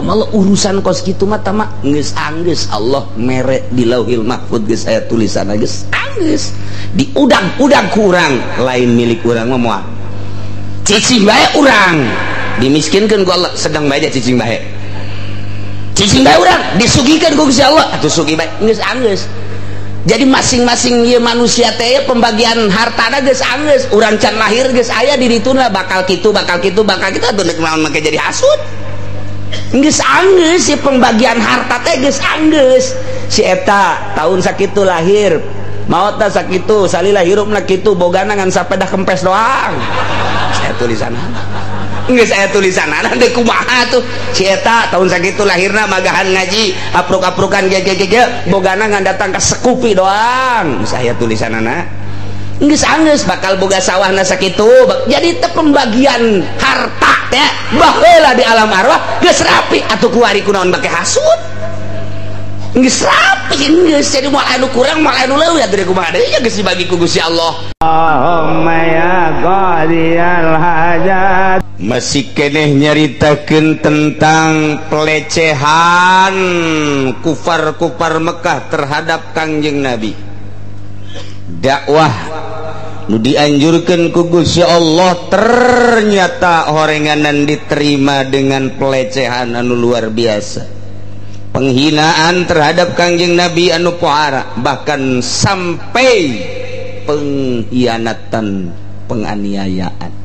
Allah urusan kos kitu mah tama geus anggeus Allah mere di Lauhil Mahfud geus aya tulisan geus anggeus diudag-udag ku urang lain milik urang mah moal cicing bae urang dimiskinkeun ku Allah sedang bae cicing bae cicing bae urang disugihkeun ku Gusti Allah atuh sugih bae geus anggeus. Jadi masing-masing ieu manusia teh pembagian hartana geus anggeus urang can lahir geus aya di dituna bakal kitu bakal kitu bakal kitu atuh deuk naon make jadi hasud geus anggeus si pembagian harta teh geus anggeus si eta tahun sakitu lahir maotna sakitu salila hirupna kitu bogana ngan sapedah kempes doang saya tulisanna geus aya tulisanana deuk kumaha tuh si eta tahun sakitu lahirna magahan ngaji apruk-aprukan ge ge ge bogana ngan datang ka sekupi doang geus aya tulisanana geus anggeus bakal boga sawahna sakitu. Jadi teh pembagian harta teh baheula di alam arwah geus rapi atuh kuari kunaon make hasud geus rapi geus jadi moal anu kurang moal anu leuwih atuh kumaha deui geus dibagi ku Gusti Allah. Allahumma ya qadiyal hajat. Masih keneh nyaritakeun tentang pelecehan kufar-kufar Mekah terhadap Kangjeng Nabi. Dakwah nu dianjurkeun ku Gusti Allah ternyata horenganan diterima dengan pelecehan anu luar biasa. Penghinaan terhadap Kangjeng Nabi anu pohara bahkan sampai pengkhianatan, penganiayaan.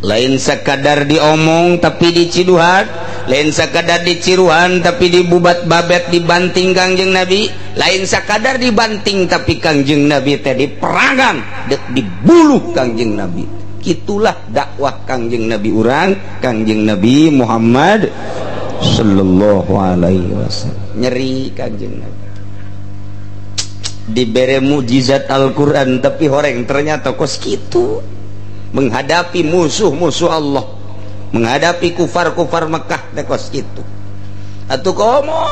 Lain sekadar diomong tapi diciduhan, lain sekadar diciruhan tapi dibubat babet dibanting Kangjeng Nabi, lain sekadar dibanting tapi Kangjeng Nabi teh diperangan, dek dibuluh Kangjeng Nabi. Itulah dakwah Kangjeng Nabi urang, Kangjeng Nabi Muhammad sallallahu alaihi wasallam. Nyeri Kangjeng Nabi. Dibere mukjizat Al-Qur'an tapi horeng ternyata kos kitu. Menghadapi musuh-musuh Allah, menghadapi kufar-kufar Mekah teh kos kitu. Atuh komo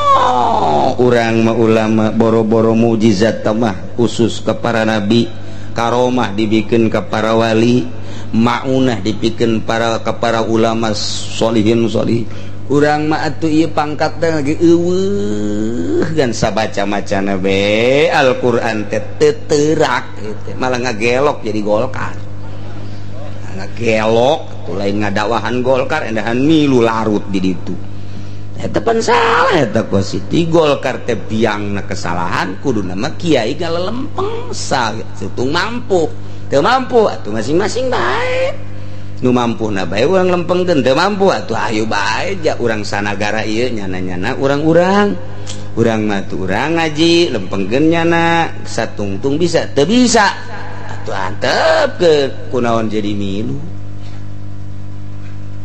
urang mah ulama boro-boro mukjizat mah khusus ke para nabi, karomah dibikin ke para wali, maunah dibikin para ke para ulama solihin solih. Urang mah atuh ieu pangkat teh lagi eueuh gan sabaca-macana be Al-Qur'an teh teu teurak teh malah ngagelok jadi Golkar. Ngagelok tuh lain ngadakwahan Golkar endahan milu larut di ditu. Eta pan salah eta kos di Golkar teh biangna kesalahan kuduna mah kiai galelempeng satung mampu. Teu mampu atuh masing-masing bae. Nu mampu na bae urang lempengkeun teu mampu atuh ayo bae ja urang sanagara ieu nyana-nyana urang-urang. Urang mah tuh urang ngaji lempengkeun nyana satungtung bisa teu bisa. Atuh antep ke kunaon jadi milu.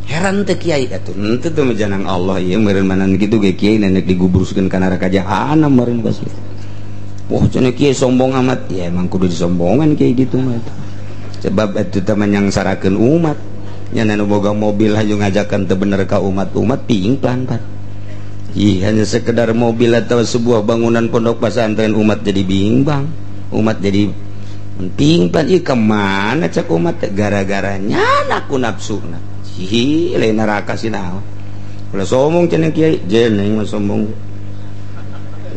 Heran teh kiai atuh henteu teh mejanang Allah ieu meureun manan kitu ge kiai nenek digubruskeun ka neraka jahanam meureun pasti. Wah cenah kiai sombong amat ya emang kudu disombongan kiai gitu mah. Sebab atuh teh menyangsarakeun umat. Nya nu boga mobil hayu ngajakan teu bener ka umat-umat pingplan pan. Ih hanya sekedar mobil atau sebuah bangunan pondok pesantren umat jadi bimbang, umat jadi pingplan ieu kemana cek umat gara-gara nyana ku nafsuna. Hi lain neraka sinaon. Ulah sombong cenah kiai, jeneng mah sombong.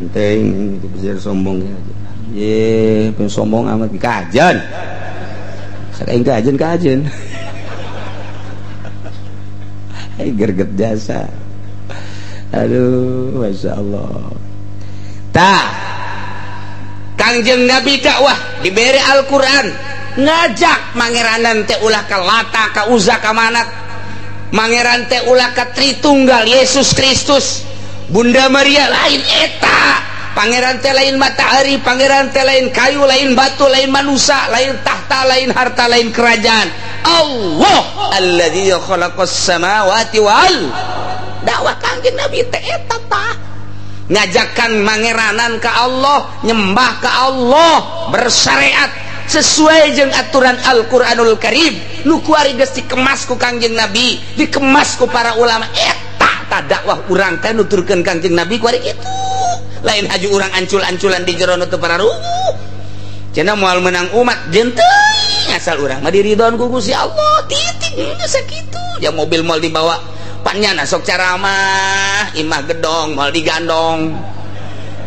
Penting bisa sombong ya. Ye, pengen sombong amat kajen. Sakaing kajen kajen. Hai gerget jasa. Aduh, Masya Allah. Tah Kangjeng Nabi dakwah diberi Al-Qur'an ngajak mangeranan teh ulah ka Lata ka Uzza ka Manat, mangeran teh ulah ka Tritunggal Yesus Kristus Bunda Maria lain eta, pangeran teh lain matahari, pangeran teh lain kayu, lain batu, lain manusia, lain tahta, lain harta, lain kerajaan. Allah alladzi khalaqas samawati wal dakwah Kangjeng Nabi teh eta tah ngajakan mangeranan ke Allah, nyembah ke Allah, bersyariat sesuai jeung aturan Al-Qur'anul Karim. Nu kuari geus dikemas ku Kangjeng Nabi, dikemas ku para ulama. Eta tah dakwah urang teh nuturkeun Kangjeng Nabi kuari kitu. Lain haju urang ancul-anculan di jero nu teu pararuguh. Cenah moal menang umat jeung teuing asal urang mah diridhoan ku Gusti Allah. Titik geus sakitu. Ya mobil moal dibawa Panyana sok caramah imah gedong moal digandong.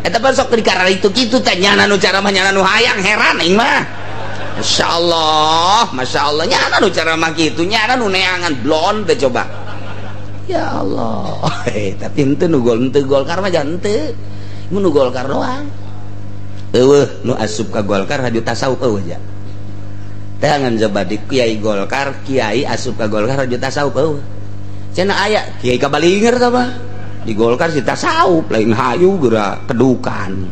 Eta pan sok dikarar itu kitu teh nyana nu caramah nyana nu hayang heran aing mah. Masyaallah, masyaallah nyana nu caramah kitu nyana nu neangan blon teh coba. Ya Allah. Tapi henteu nu gol henteu Golkar mah jangan henteu. Mun nu Golkar doang. Eueuh nu asup ka Golkar haju tasawuf eueuh ja. Tangan coba di kiai Golkar, kiai asup ka Golkar haju tasawuf eueuh. Cenah aya kiai kabalinger tah mah. Di Golkar si tasawuf lain hayu geura kedukan.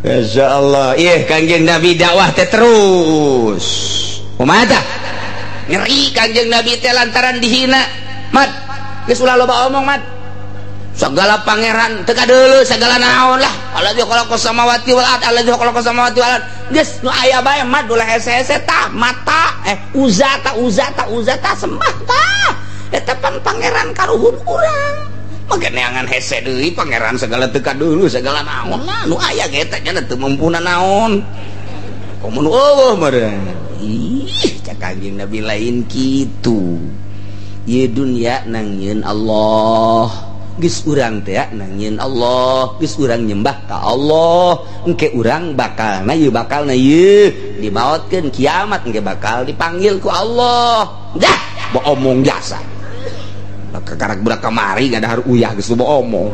Masya Allah, ih Kangjeng Nabi dakwah teh terus. Kumaha tah? Ngeri Kangjeng Nabi teh lantaran dihina. Mat, geus ulah loba omong mat. Segala pangeran teu kadeuleu segala naon lah. Alladzi khalaqas samawati wal ard, alladzi khalaqas samawati wal ard. Geus nu aya bae mat ulah hese-hese tah mata uza ta uza ta uza ta sembah tah. Eta pan pangeran karuhun urang. Make neangan hese deui pangeran segala teu kadeuleu segala naon lah nu aya ge eta nya teu mampuna naon. Komo nu eueuh meureun. Ih, cak Kangjeng Nabi lain kitu. Ieu dunya nang nyieun Allah. Geus urang teh nang nyieun Allah, geus urang nyembah ka Allah. Engke urang bakalna ieu bakalna ieu dimaotkeun kiamat engke bakal dipanggil ku Allah. Dah, omong jasa. Kakarak budak kamari ngadahar uyah geus loba omong.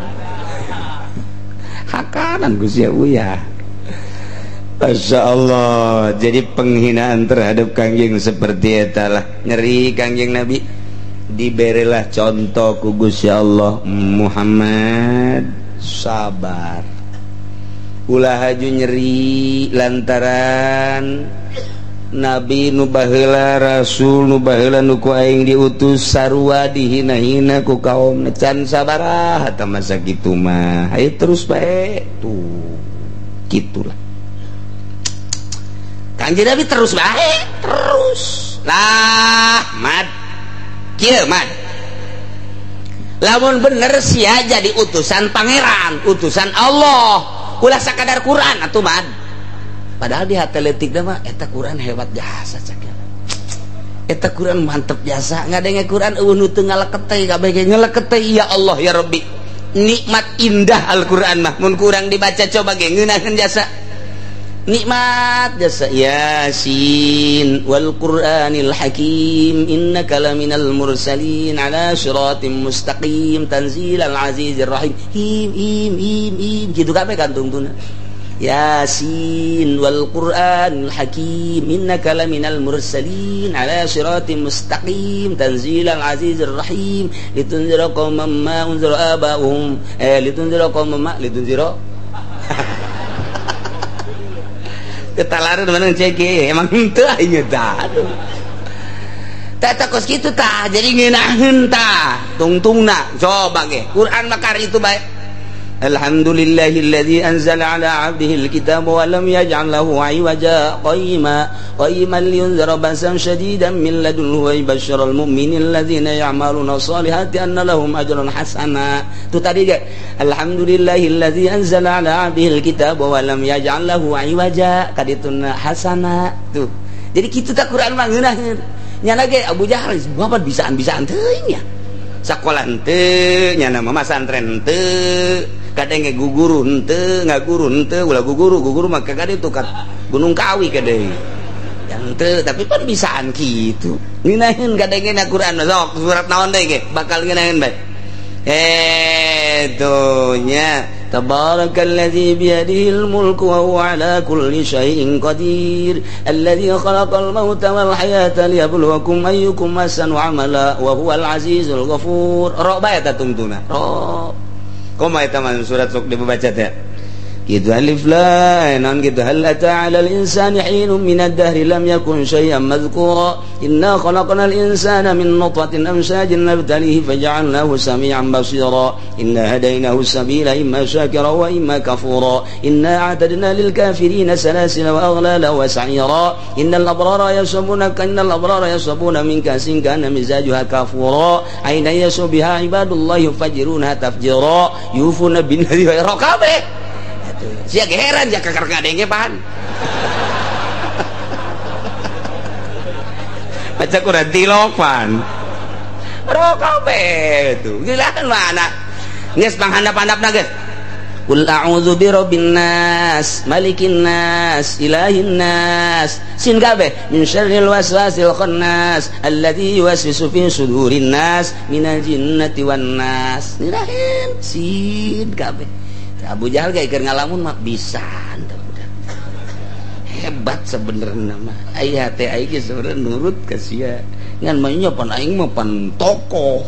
Hakanan geus ya uyah. Masya Allah. Jadi penghinaan terhadap Kangjeng seperti eta lah. Ngeri Kangjeng Nabi. Diberilah contoh ku Gusti Allah, Muhammad sabar. Ulah haju nyeri lantaran Nabi nu baheula, Rasul nu baheula nu ku aing diutus sarua dihina-hina ku kaum can sabarah eta masa kitu mah. Hayu terus bae tuh. Gitulah. Kanjeng Nabi terus bae, terus. Lah, mad. Kieu mad. Lamun bener sia jadi utusan pangeran, utusan Allah. Ulah sakadar Quran atuh mad. Padahal di hati leutik mah eta Quran hebat jasa cak. Eta Quran mantep jasa, ngadenge Quran eueuh nu teu ngalekete kabeh ge ngalekete ya Allah ya Rabbi. Nikmat indah Al-Quran mah mun kurang dibaca coba ge ngeunaheun jasa. Nikmat jasa Yasin wal Qur'anil Hakim innaka laminal mursalin ala siratim mustaqim tanzilal azizir rahim. Him him him him kitu kabeh kantungtuna. Yasin wal Qur'anil Hakim innaka laminal mursalin ala siratim mustaqim tanzilal azizir rahim litunzira qauman ma unzira aba'uhum litunzira qauman ma litunzira ketalaran mana cek emang henteu aing tah aduh tah kos kitu tah jadi ngeunaheun tah tungtungna coba ge Quran makar itu bae. Alhamdulillahilladzi anzala ala 'abdihi alkitaba wa lam yaj'al lahu 'iwaja qayyima qayyiman liyunzira ba'san syadidan min ladunhu wa yubashshiral mu'minina alladzina ya'maluna sholihati anna lahum ajran hasana. Itu tadi ge alhamdulillahilladzi anzala ala 'abdihi alkitaba wa lam yaj'al lahu 'iwaja kadituna hasana tuh. Jadi kitu tah Quran mah ngeunaheun. Nyana ge Abu Jahal bapak bisaan-bisaan teuing nya. Sakola henteu nyana mah masantren henteu. Kadang ge guguru henteu, ngaguru henteu, ulah guguru, guguru mah kagak itu ka Gunung Kawi kadang. Henteu, tapi pan bisaan kitu. Ngeunaheun kadang ge na Quran sok surat naon deui ge bakal ngeunaheun bae. Tuh nya tabarakalladzi biyadihil mulku wa huwa ala kulli syai'in qadir alladzi khalaqal mauta wal hayata liyabluwakum ayyukum ahsanu amala wa huwal azizul ghafur. Ro bae eta tungtuna. Ro. Kumaha eta mah surat sok dibaca teh? Gitu alif lam non gitu hal ata 'alal insani hinun minad dahri lam yakun syai'an madhkura inna khalaqnal insana min nutfatin amshajin nabtalihi faja'alnahu sami'an basira inna hadainahu sabila imma syakira wa imma kafura inna a'tadna lil kafirina salasila wa aghlala wa sa'ira innal abrara yashrabuna innal abrara yashrabuna min kasin kana mizajuha kafura aina yashu biha ibadullah yufajiruna tafjira yufuna bin nadhi wa raqabe. Sia heran ja kakar ngadenge pan. maca Quran tilopan. Rokok tuh gila kan mana geus panghandap-handapna geus. Qul a'udzu birabbin nas, malikin nas, ilahin nas. Sin kabeh min syarril waswasil khannas alladzi yuwaswisu fi sudurin nas minal jinnati wan nas. Nirahin sin kabeh. Abu Jahal ge keur ngalamun mah bisa budak. Hebat sebenarnya mah. Aya teh aing ge sebenarnya nurut ka sia. Ngan mah nya pan aing mah pan tokoh.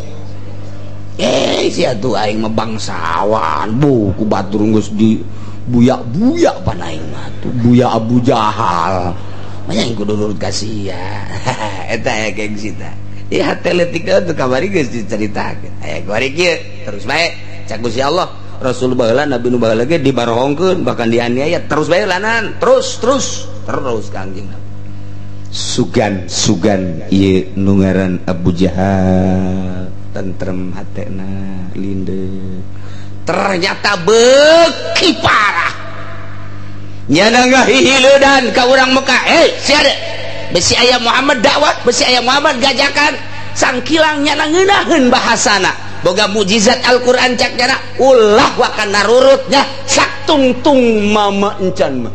Sia tuh aing mah bangsawan, bu ku batur geus di buyak-buyak pan aing mah tuh buya Abu Jahal. Manya aing kudu nurut ka sia. Eta aya gengsi tah. Ieu hate leutik tuh kamari geus dicaritakeun. Aya kuari kieu terus bae cak Gusti Allah. Rasul baheula Nabi nu baheula ge dibarohongkeun bahkan dianiaya terus bae lanan terus terus terus Kangjeng Nabi. Sugan-sugan ieu nu ngaran Abu Jahal tentrem hatena linde ternyata beuki parah nyana ngahihileudan ka urang Mekah. Sia de besi aya Muhammad dakwah besi aya Muhammad gajakan sangkilang nyana ngeunaheun bahasana boga mujizat Al-Qur'an cak nyana ulah wakan narurutnya saktungtung mama encan mah.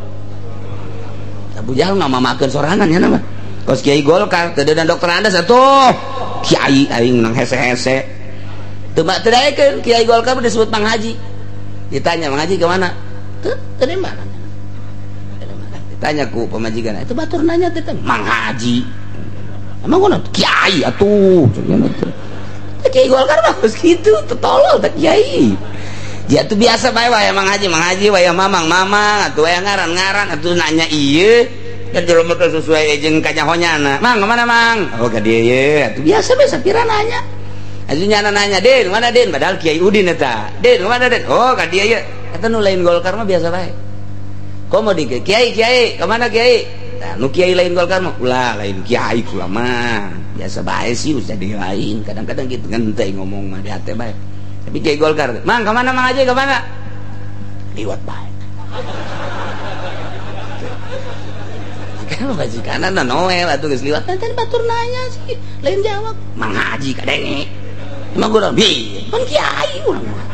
Abu Jahal ngamamakeun sorangan nyana mah kos kiai Golkar teu dan dokter Andes atuh kiai aing menang hese-hese teu teu daekeun kiai Golkar disebut Mang Haji. Ditanya Mang Haji ke mana? Teu teu di mana? Ditanya ku pamajikan itu batur nanya teh Mang Haji. Emang ngono kiai atuh kiai Golkar mah geus kitu teu tolol teh kiai. Dia tuh biasa bae wae Mang Haji waya mamang mamang atuh waya ngaran-ngaran atuh nanya ieu kan jelema teh sesuai jeung kanyahonyana. Mang kemana Mang? Oh ka dieu ye. Atuh biasa bae sapira nanya. Atuh nyana nanya, "Din, mana Din?" Padahal Kiai Udin eta. "Din, mana Din?" Oh ka dieu ye. Eta nu lain Golkar mah biasa bae. Komo di kiai kiai, kemana kiai? Nah, nu kiai lain Golkar mah ulah lain kiai kula mah. Biasa bae sih usah di lain. Kadang-kadang gitu ngenteng ngomong mah di hate bae. Tapi kiai Golkar, "Mang, kemana Mang Haji? Kemana?" Liwat bae. Kan majikanna noel atuh geus liwat teh batur nanya sih, lain jawab. Mang Haji kadenge. Emang gua bi, kan kiai urang mah.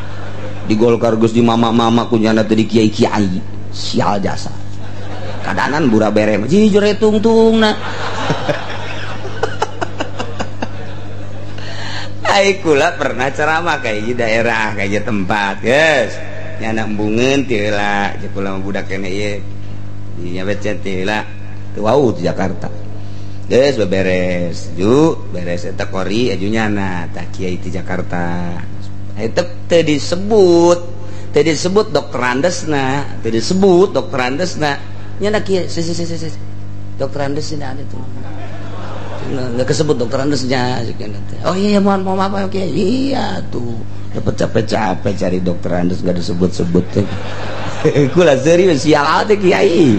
Di Golkar geus di mama-mama ku nyana teh di kiai-kiai. Sial jasa. Kadanan bura bere mah jujur tungtungna. Ai kula pernah ceramah kayak di daerah kayak tempat, guys. Nyana embungeun teu heula, jeung kula mah budak kene ieu. Di nyabet teu heula. Teu wau di Jakarta. Geus beberes, ju beres eta kori aju nyana tah kiai di Jakarta. Eta teu disebut, teu disebut dokter Andesna, teu disebut dokter Andesna. Nyana kiai, si si si si. Dokter Andesna ada tuh. Nggak kesebut dokter Andesnya. Oh iya mohon maaf oke. Iya tuh dapat capek-capek cari dokter Andes nggak disebut-sebut. Kula serius sial teh kiai.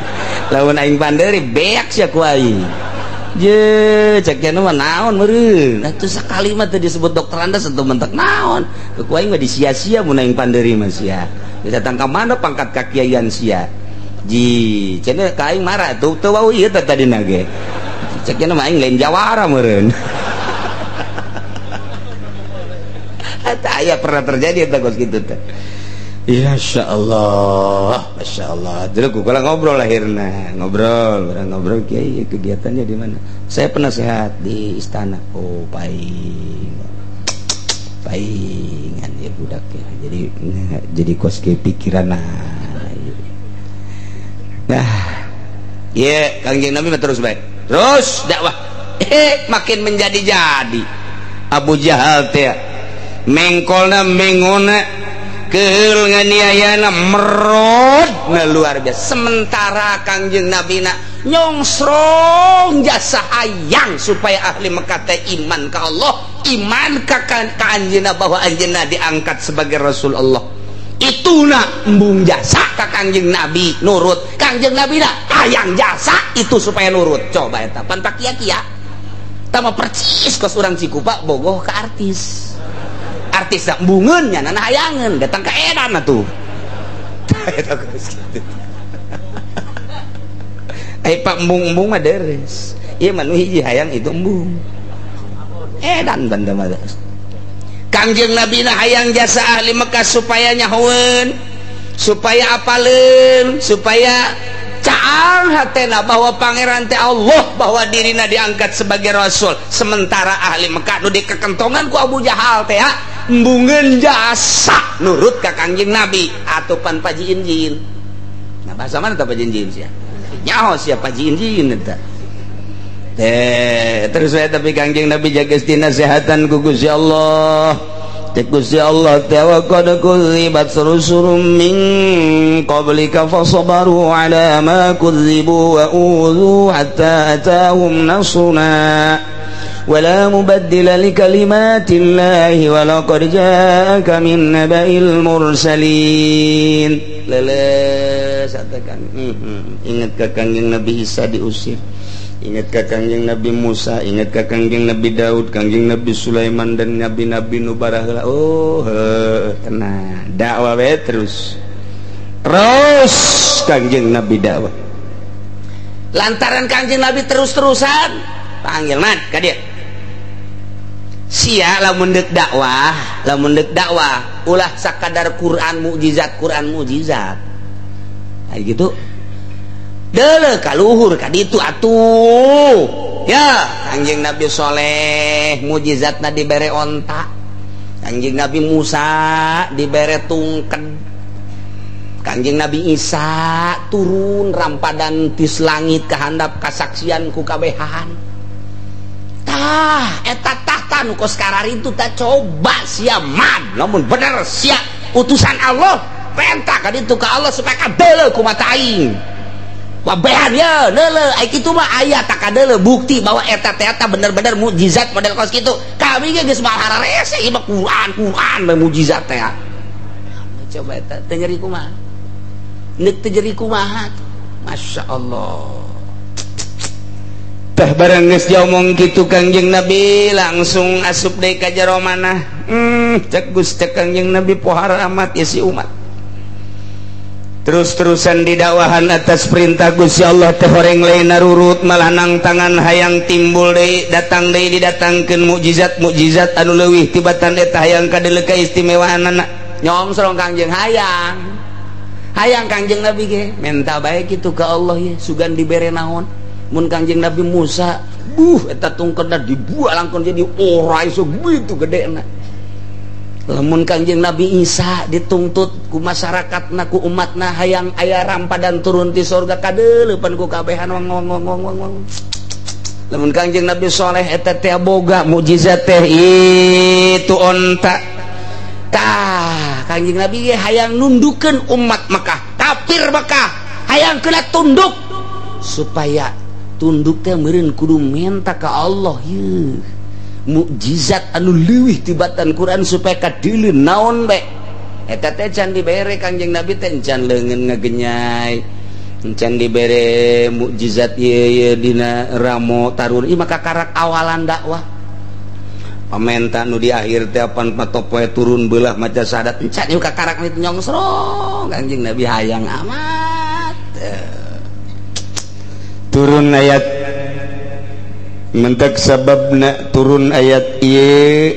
Lamun aing panderi beak sia ku aing. Je cek nya mah naon meureun. Atuh sakali mah teu disebut dokter Andes atuh mentek naon. Ku aing mah disia-sia mun aing panderi mah sia. Datang ka mana pangkat kakiaian sia. Ji cenah ka aing marah tuh teu wau ieu teh tadina ge. Cek nya mah aing lain jawara meureun. Eta aya pernah terjadi eta kos kitu teh. Ya Masya Allah, Masya Allah. Dulu kalau ngobrol akhirnya, ngobrol kiai kegiatannya di mana? Saya penasehat di istana. Oh, paing, paingan ya budak ya. Jadi kos ke pikiran nah. Nah, ya Kangjeng Nabi terus baik, terus dakwah. Makin menjadi-jadi. Abu Jahal teh mengkolna mengona. Keul nganiayana merod na luar biasa. Sementara Kangjeng Nabi na nyongsrong jasa hayang supaya ahli Mekah teh iman ka Allah, iman ka anjeunna bahwa anjeunna diangkat sebagai Rasul Allah. Ituna embung jasa ka Kangjeng Nabi nurut. Kangjeng Nabi na hayang jasa itu supaya nurut. Coba eta pan pakia-kia. Tama percis kos urang Cikupa bogoh ka artis. Artis dah embungeun nya nana hayangeun datang ka edan atuh. Eta geus kitu. Ai pak embung-embung mah deres. Ieu mah nu hiji hayang itu embung. Edan banda mah. Kangjeng Nabi na hayang jasa ahli Mekah supaya nyahoeun, supaya apaleun, supaya caang hatena bahwa pangeran teh Allah, bahwa dirina diangkat sebagai rasul. Sementara ahli Mekah nu dikekentongan ku Abu Jahal teh embungeun jasa nurut ka Kangjeng Nabi atupan pajiin-jiin. Nah bahasa mana tah pajiin-jiin sia? Nyaho sia pajiin-jiin eta. Teh terus we tapi Kangjeng Nabi jaga dinasehatan ku Gusti Allah. Cek Gusti Allah teh wa qad kudzibat rusulun min qablika fasabaru ala ma kudzibu wa udzu hatta atahum nasruna wa la mubaddila li kalimatillahi wa laqad ja'aka min naba'il mursalin. Leles katakan ingat ka Kangjeng Nabi Isa diusir, ingat ka Kangjeng Nabi Musa, ingat ka Kangjeng Nabi Daud, Kangjeng Nabi Sulaiman dan nabi-nabi nu baraheula. Oh, tenang, dakwah we terus. Terus Kangjeng Nabi dakwah. Lantaran Kangjeng Nabi terus-terusan panggil mat ka dieu. Sia lamun deuk dakwah, lamun deuk dakwah ulah sakadar Quran mukjizat, Quran mukjizat. Nah, gitu. Dele kaluhur ka ditu atuh. Ya, Kangjeng Nabi Soleh mukjizatna dibere onta. Kangjeng Nabi Musa dibere tungken. Kangjeng Nabi Isa turun rampadan tis langit kahandap kasaksian ku kabehan. Tah, eta tahta nu kos kararitu tah coba sia man, lamun bener sia utusan Allah, penta ka ditu ka Allah supaya kadeuleu ku mata aing. Wabehan ya, leule, ai kitu mah aya tak kadeuleu bukti bahwa eta teh eta bener-bener mukjizat model kos kitu. Kami ge geus mahararese ieu mah Quran, Quran mah mukjizat teh. Coba eta teu nyeri kumaha? Neuk teu nyeri kumaha? Masya Allah. Tah barang geus diomong kitu Kangjeng Nabi langsung asup deui ka jero manah. Cek Gusti Kangjeng Nabi pohara amat ya si umat. Terus-terusan didakwahan atas perintah Gusti Allah teh horeng lain narurut malah nang tangan hayang timbul deui datang deui didatangkeun mukjizat-mukjizat anu leuwih tibatan eta hayang kadeuleu kaistimewaanana. Nyongsrong Kangjeng hayang. Hayang Kangjeng Nabi ge menta bae kitu ka Allah ye sugan dibere naon. Mun Kangjeng Nabi Musa buh eta tungkedna dibuah langkon jadi ora iso gitu gedena. Lamun Kangjeng Nabi Isa dituntut ku masyarakatna ku umatna hayang aya rampadan turun ti sorga kadeuleupan ku kabehan wong wong wong wong wong. Lamun Kangjeng Nabi Soleh eta teh boga mukjizat teh itu onta. Tah Kangjeng Nabi ge hayang nundukeun umat Mekah, kafir Mekah, hayang kena tunduk supaya tunduk teh meureun kudu menta ka Allah yeuh. Mukjizat anu leuwih tibatan Quran supaya kadeuleu naon bae eta teh can dibere Kangjeng Nabi teh can leungeun ngagenyai, can dibere mukjizat ieu ieu dina ramo tarun ieu maka karak awalan dakwah pamenta nu di akhir teh apan patopoe turun beulah maca syahadat can ieu kakarak itu nyongsrong Kangjeng Nabi hayang amat turun ayat mentek sababna turun ayat ieu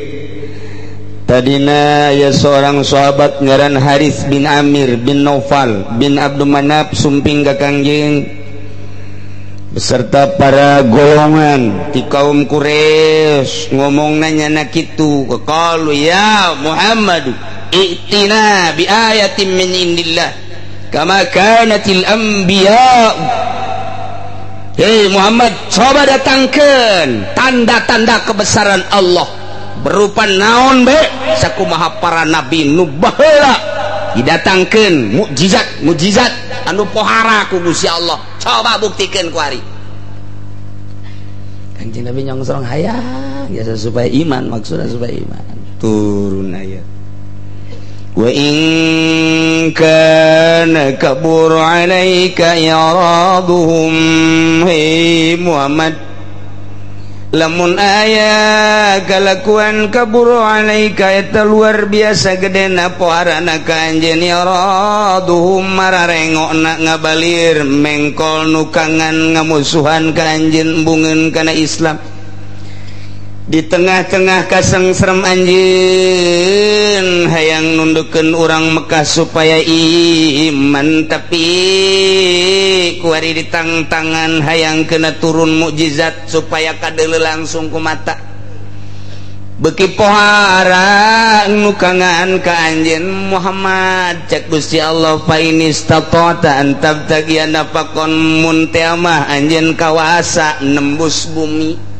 tadina aya seorang sahabat ngaran Haris bin Amir bin Naufal bin Abdul Manaf sumping ka Kangjeng beserta para golongan di kaum Quraisy ngomongna nyana kitu qalu ya Muhammad i'tina bi ayatin min indillah kama kanatil anbiya. Hei Muhammad, coba datangkan tanda-tanda kebesaran Allah berupa naon be sakumaha para nabi nu baheula didatangkeun mukjizat mukjizat anu pohara ku Gusti Allah, coba buktikan ku ari. Kangjeng Nabi nyongsrong hayang biasa supaya iman, maksudnya supaya iman. Turun ayat wa in kana kabur 'alaika i'raduhum. Hei Muhammad, Lamun aya kalakuan kaburu alaika eta luar biasa gedena poharana ka anjeun yaraduhum mararengokna ngabalir mengkol nukangan ngamusuhan ka anjeun embungeun kana Islam. Di tengah-tengah kasengserem anjeun hayang nundukeun urang Mekah supaya iman, tapi kuari ditangtangan hayang kena turun mukjizat supaya kadeuleu langsung ku mata. Beuki pohara nukangan ka anjeun Muhammad, cek Gusti Allah fa inistata'ta an tabtagiya nafaqon mun teh mah anjeun kawasa nembus bumi.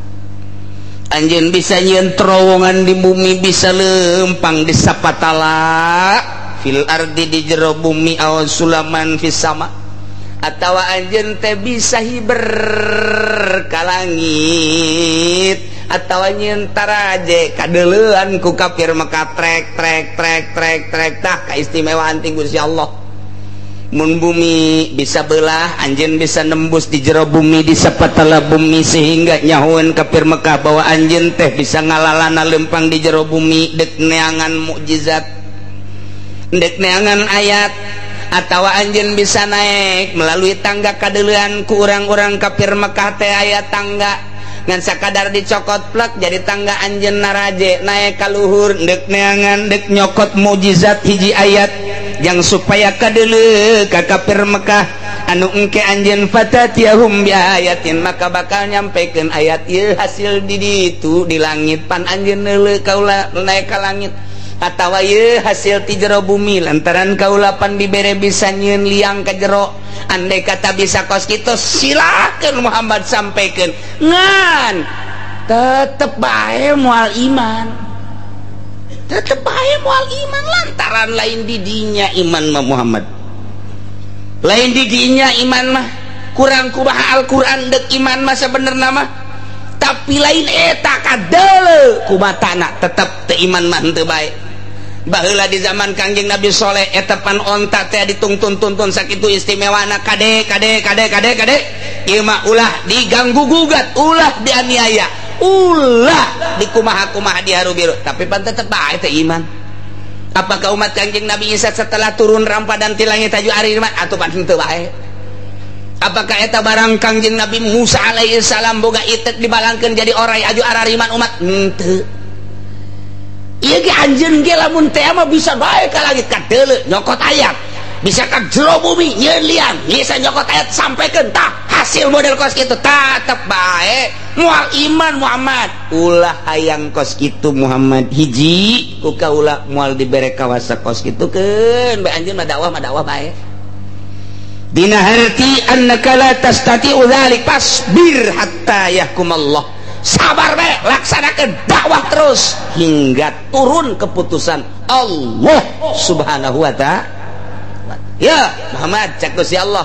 Anjeun bisa nyieun terowongan di bumi, bisa lempang di sapatala fil ardi di jero bumi aw sulaman fis sama, atawa anjeun teh bisa hiber ka langit, atawa nyieun taraje kadeuleuan ku kafir Mekah trek trek trek trek trek. Tah kaistimewaan ti Gusti Allah. Mun bumi bisa belah, anjeun bisa nembus di jero bumi, di sapatala bumi, sehingga nyahoeun kafir Mekah bahwa anjeun teh bisa ngalalana lempang di jero bumi dek neangan mukjizat, dek neangan ayat, atawa anjeun bisa naik melalui tangga kadeuleuan ku urang-urang kafir Mekah teh aya tangga ngan sakadar dicokot plek jadi tangga anjeun naraje naik ka luhur dek neangan dek nyokot mukjizat hiji ayat yang supaya kadeuleu ka kafir Mekah anu engke anjeun fatatiyahum bi ayatin, maka bakal nyampekeun ayat ieu hasil di ditu di langit pan anjeun neuleu kaula naik ka langit, atawa ieu hasil ti jero bumi lantaran kaula pan dibere bisa nyieun liang ka jero. Andai kata bisa kos kitu silakeun Muhammad sampaikan, ngan tetep bae moal iman, tetep bae moal iman lantaran lain didinya iman mah Muhammad, lain didinya iman mah kurang kumaha Al-Qur'an dek iman mah sebenarna mah, tapi lain eta kadeuleu kumatana tetep teu iman mah henteu bae. Baheula di zaman Kangjeng Nabi Soleh eta pan onta teh ditungtun-tuntun sakitu istimewana kade kade kade kade kade ieu mah ulah diganggu gugat, ulah dianiaya, ulah dikumaha-kumaha diharu-biru, tapi pan tetep bae teh iman. Apakah umat Kangjeng Nabi Isa setelah turun rampadan ti langit taju ari iman atuh pan henteu bae? Apakah eta barang Kangjeng Nabi Musa alaihi salam boga itek dibalangkeun jadi orai aju arariman umat? Henteu. Ieu ge anjeun ge lamun teh mah bisa bae ka langit kadeuleu nyokot ayat, bisa ka jero bumi nyieun liang, bisa nyokot ayat sampaikan tah hasil model kos kitu tetep bae moal iman Muhammad. Ulah hayang kos kitu Muhammad, hiji ku kaula moal dibere kawasa kos kitu keun bae anjeun mah dakwah bae. Dina harti annaka la tastati'u dzalik fasbir hatta yahkumallah. Sabar bae, laksanakan dakwah terus hingga turun keputusan Allah Subhanahu wa ta'ala. Ya Muhammad, cek Gusti Allah,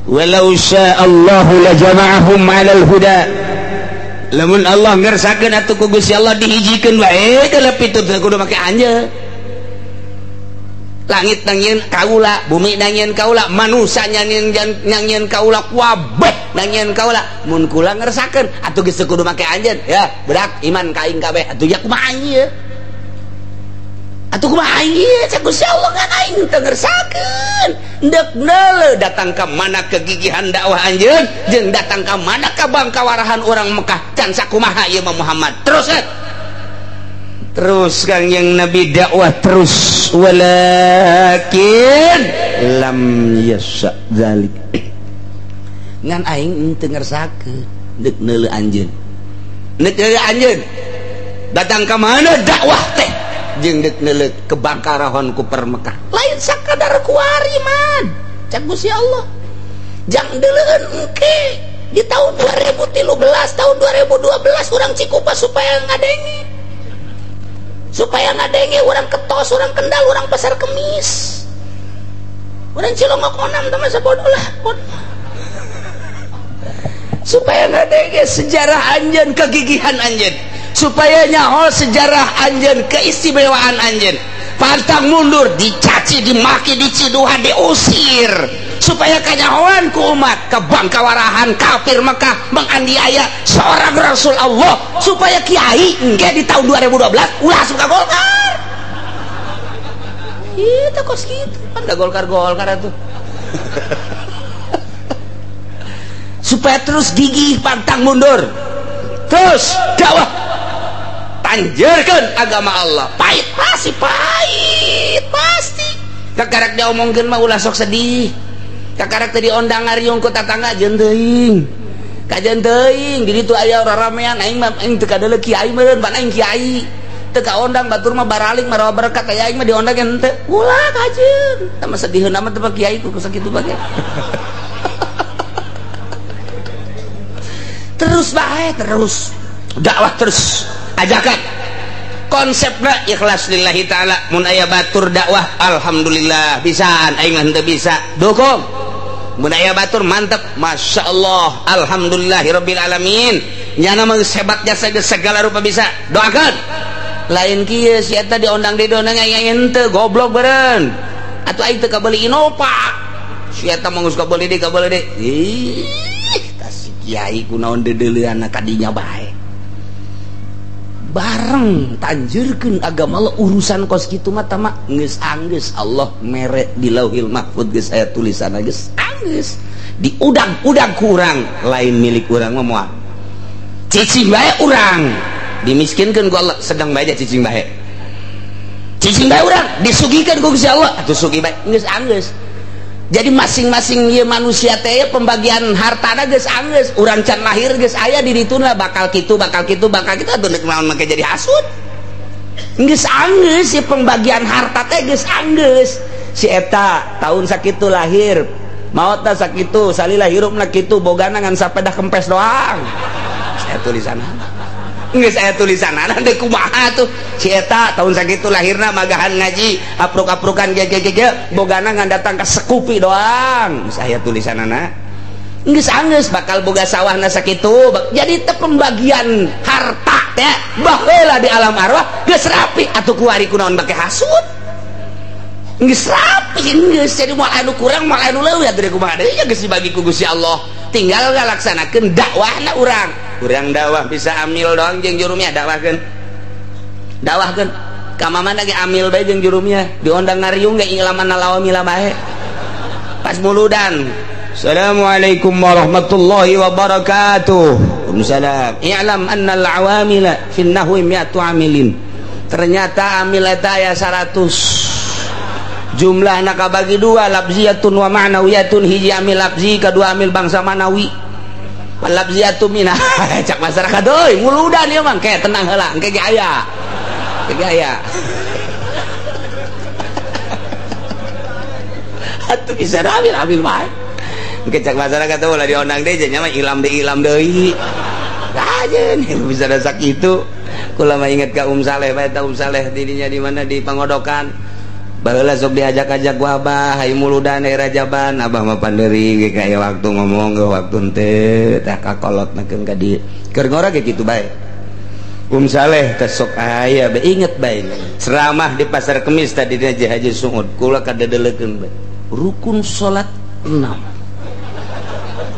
walau sya'allahu la jama'ahum 'alal huda. Lamun Allah ngersakeun atuh ku Gusti Allah dihijikeun bae kalep itu teu kudu make anjeun. Langit nangieun kaula, bumi nangieun kaula, manusia nangieun kaula, kabeh nangieun kaula. Mun kula ngersakeun atuh geus teu kudu make anjeun. Ya, berak iman ka aing kabeh. Atuh ya kumaha ieu? Atuh kumaha ieu? Cek Gusti Allah ngan aing teu ngersakeun. Ndek neuleuh datang ka mana kegigihan dakwah anjeun jeung datang ka mana kabangkawarahan urang Mekah can sakumaha ieu mah Muhammad. Terus terus Kangjeng Nabi dakwah terus, walakin lam yasha dzalik. Ngan aing teu ngersakeun deuk neuleuh anjeun, deuk neuleuh anjeun datang ka mana dakwah teh jeung deuk neuleuh kebangkarahon ku per Mekah. Lain sakadar kuari man, cek Gusti Allah jang deuleueun engke di tahun 2013 tahun 2012 urang Cikupa supaya ngadenge, supaya ngadenge orang Ketos, orang Kendal, orang Pasar Kemis, orang Cilongok onam teman sebodoh lah, supaya ngadenge sejarah anjeun, kegigihan anjeun, supaya nyaho sejarah anjeun, keistimewaan anjeun. Pantang mundur, dicaci, dimaki, diciduhan, diusir. Supaya kanyahoan ku umat kebangkawarahan kafir Mekah menganiaya seorang Rasul Allah, supaya kiai engke di tahun 2012 ulah asup ka Golkar. Itu kos kitu pan da Golkar-Golkar atuh. Supaya terus gigih pantang mundur, terus dakwah, tanjerkeun agama Allah. Pahit pasti, pahit pasti. Kakarak diomongkeun mah ulah sok sedih. Kakarak teh diondang ngariung ku tatangga jeung teuing. Kajeun teuing di ditu aya raramean aing mah aing teu kadeuleu kiai meureun pan aing kiai. Teu kaondang batur mah baraling marawa berkat aya aing mah diondang henteu. Ulah kajeun. Tah mah sediheun amat teh kiai ku sakitu bae. Terus bae terus. Dakwah terus. Ajakan. Konsepna ikhlas lillahi ta'ala. Mun aya batur dakwah alhamdulillah bisaan aing henteu bisa. Dukung. Mun aya batur mantep, masya Allah, alhamdulillahirabbil alamin. Nyana mah geus hebat jasa geus segala rupa bisa. Doakeun. Lain kieu si eta diondang di diondang aing henteu goblok beureun. Atuh aing teu kabeuli Innova. Si eta mah geus kabeuli deui kabeuli deui. Ih, tah si kiai kunaon deudeuleunna ka dinya bae. Bareng tanjurkeun agama Allah urusan kos kitu mah tama geus anggeus Allah mere di Lauhil Mahfud geus aya tulisanna geus anggeus diudag-udag ku urang lain milik urang mah moal cicing bae urang dimiskinkeun ku Allah sedang bae cicing bae urang disugihkeun ku Gusti Allah atuh sugih bae geus anggeus. Jadi masing-masing ieu manusia teh pembagian hartana geus anggeus, urang can lahir geus aya di dituna bakal kitu bakal kitu bakal kitu atuh deuk naon make jadi hasud. Geus anggeus si pembagian harta teh geus anggeus. Si eta tahun sakitu lahir, maotna sakitu, salila hirupna kitu, bogana ngan sapedah kempes doang. Saya tulisanna. Geus aya tulisanna deuk kumaha tuh. Si eta tahun sakitu lahirna magahan ngaji, apruk-aprukan ge bogana ngan datang ka sekupi doang. Geus aya tulisanana. Geus anggeus bakal boga sawahna sakitu. Jadi teh pembagian harta teh baheula di alam arwah geus rapi atuh kuari kunaon bake hasud. Geus rapi geus jadi moal anu kurang moal anu leuwih atuh kumaha deui geus dibagi ku Gusti Allah. Tinggal ngalaksanakeun dakwahna urang. Urang dakwah bisa amil doang jeung jurumnya dakwahkeun. Dakwahkeun ka mamana ge amil bae jeung jurumnya diondang ngariung ge ilaman lawamila bae. Pas muludan. Assalamualaikum warahmatullahi wabarakatuh. Waalaikumsalam. I'lam annal awamila fin nahwi mi'atu amilin. Ternyata amil eta aya 100. Jumlahna kabagi dua, lafziyatun wa ma'nawiyatun. Hiji amil lafzi, kedua amil bangsa manawi. Lafziyatun minah cak masyarakat euy muludan ieu mah ke tenang heula engke ge aya. Engke ge aya. Atuh bisa amil bae. Engke cak masyarakat teh ulah diondang deui nya mah ilam deui. Kajeun bisa da sakitu. Kula mah inget ka Saleh bae ta Saleh didinya di mana di Pangodokan. Baheula sok diajak-ajak ku abah hayu muludan daerah Jaban abah mah panderi ge kaya waktu ngomong ge waktu henteu tah kakolot nakeun ka dieu keur ngora ge kitu bae. Saleh teh sok aya bae inget bae ceramah di Pasar Kemis tadi dina Haji Suud kula kadedelekeun bae rukun salat 6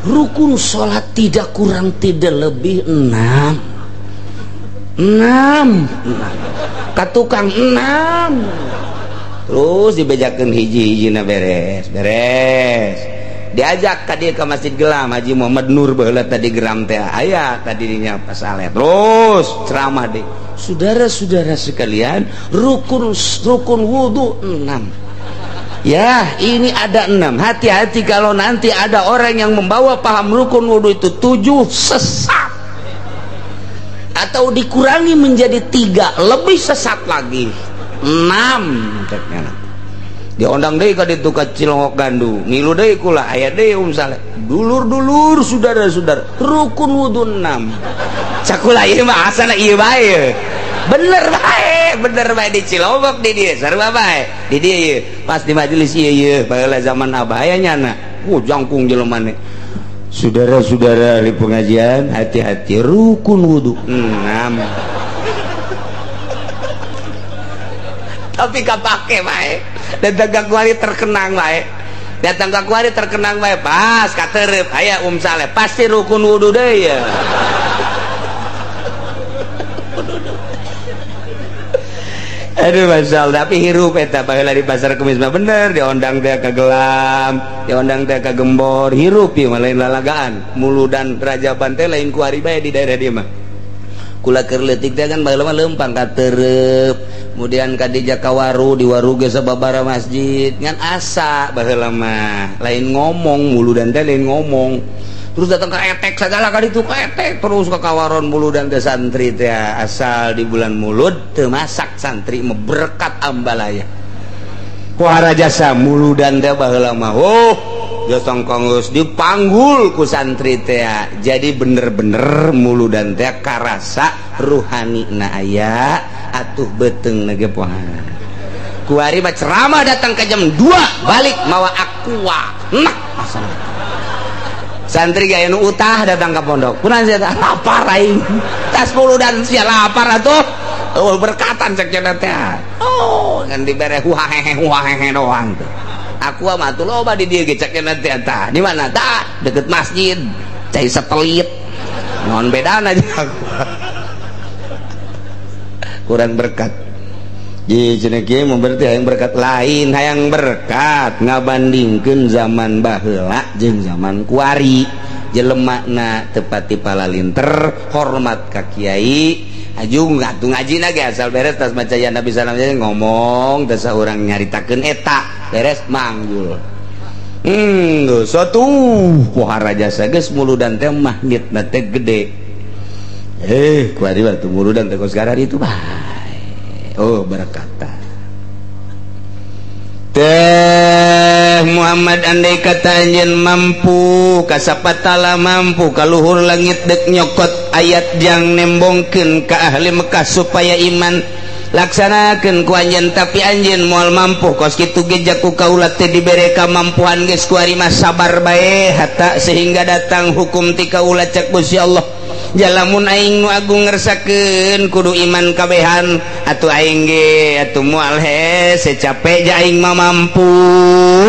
rukun salat tidak kurang tidak lebih 6 6 ka tukang 6 terus dibejakeun hiji-hijina beres beres diajak ka dieu ka Masjid Gelam Haji Muhammad Nur baheula tadi geram teh aya tadi dinya pasale terus ceramah deui saudara-saudara sekalian rukun wudu 6 ya ini ada 6 hati-hati kalau nanti ada orang yang membawa paham rukun wudu itu 7 sesat atau dikurangi menjadi 3 lebih sesat lagi 6 ceknya. Diondang deui ka ditu ka Cilongok Gandu ngilu deui kula aya deui Saleh dulur-dulur saudara-saudara rukun wudu 6 cakula ieu mah asana ieu bae bener bae di Cilongok di dieu sarua bae di dieu ieu pas di majelis ieu ieu baheula zaman abah aya nyana jangkung jelemane saudara-saudara di pengajian hati-hati rukun wudu 6 tapi kapake bae dan dagang kuali terkenang bae Datang ka kuari terkenang bae pas katerep aya Saleh pasti rukun wudu deui ya. Aduh masya Allah, tapi hirup eta baheula di pasar kemis mah bener diondang teh ka gelam, diondang teh ka gembor, hirup ieu mah lain lalagaan. Muludan Rajaban teh lain kuari bae di daerah dieu mah. Kula keur leutik teh kan baheula mah leumpang ka Tereup, kemudian ka di Jakawaru, di Waru ge sababaraha masjid, ngan asa baheula mah lain ngomong muludan teh lain ngomong. Terus datang ke etek segala kali itu ke etek terus ke kawaron muludan teh santri teh asal di bulan mulud teu masak santri mah berkat ambalaya. Kuara jasa muludan teh baheula mah oh jasa geus dipanggul ku santri teh. Jadi bener-bener muludan teh karasa ruhani na aya atuh beuteung na ge poha. Kuari mah ceramah datang ke jam 2 balik mawa aqua. Nah asal santri gaya nu utah datang ke pondok kunaon sia lapar aing tas muludan sia lapar atuh oh berkatan cek cenah teh oh ngan dibere huahehe huahehe doang tuh aku mah atuh loba di dieu ge cek cenah teh tah di mana tah deket masjid cai setelit naon bedana jeung aku kurang berkat. Ji cenah kieu mun berarti hayang berkat lain hayang berkat ngabandingkeun zaman baheula jeung zaman kuari jelemana teu pati palalinter hormat ka kiai aju atuh ngajina ge asal beres tas maca ya Nabi salam ngomong teh saurang nyaritakeun eta beres manggul geus atuh pohara jasa geus muludan teh magnetna teh gede kuari batu muludan teh kos itu bae. Oh berkata teh Muhammad andai kata anjeun mampu kasapatala mampu kaluhur langit dek nyokot ayat jang nembongkeun ka ahli Mekah supaya iman laksanakeun ku anjeun tapi anjeun moal mampu kos kitu ge jaku kaula teh dibere kamampuan geus kuari mah sabar bae hatta sehingga datang hukum ti kaula cek Gusti Allah. Jalamun aing nu agung ngersakeun kudu iman kabehan atuh aing ge atuh moal hese capek ja aing mah mampu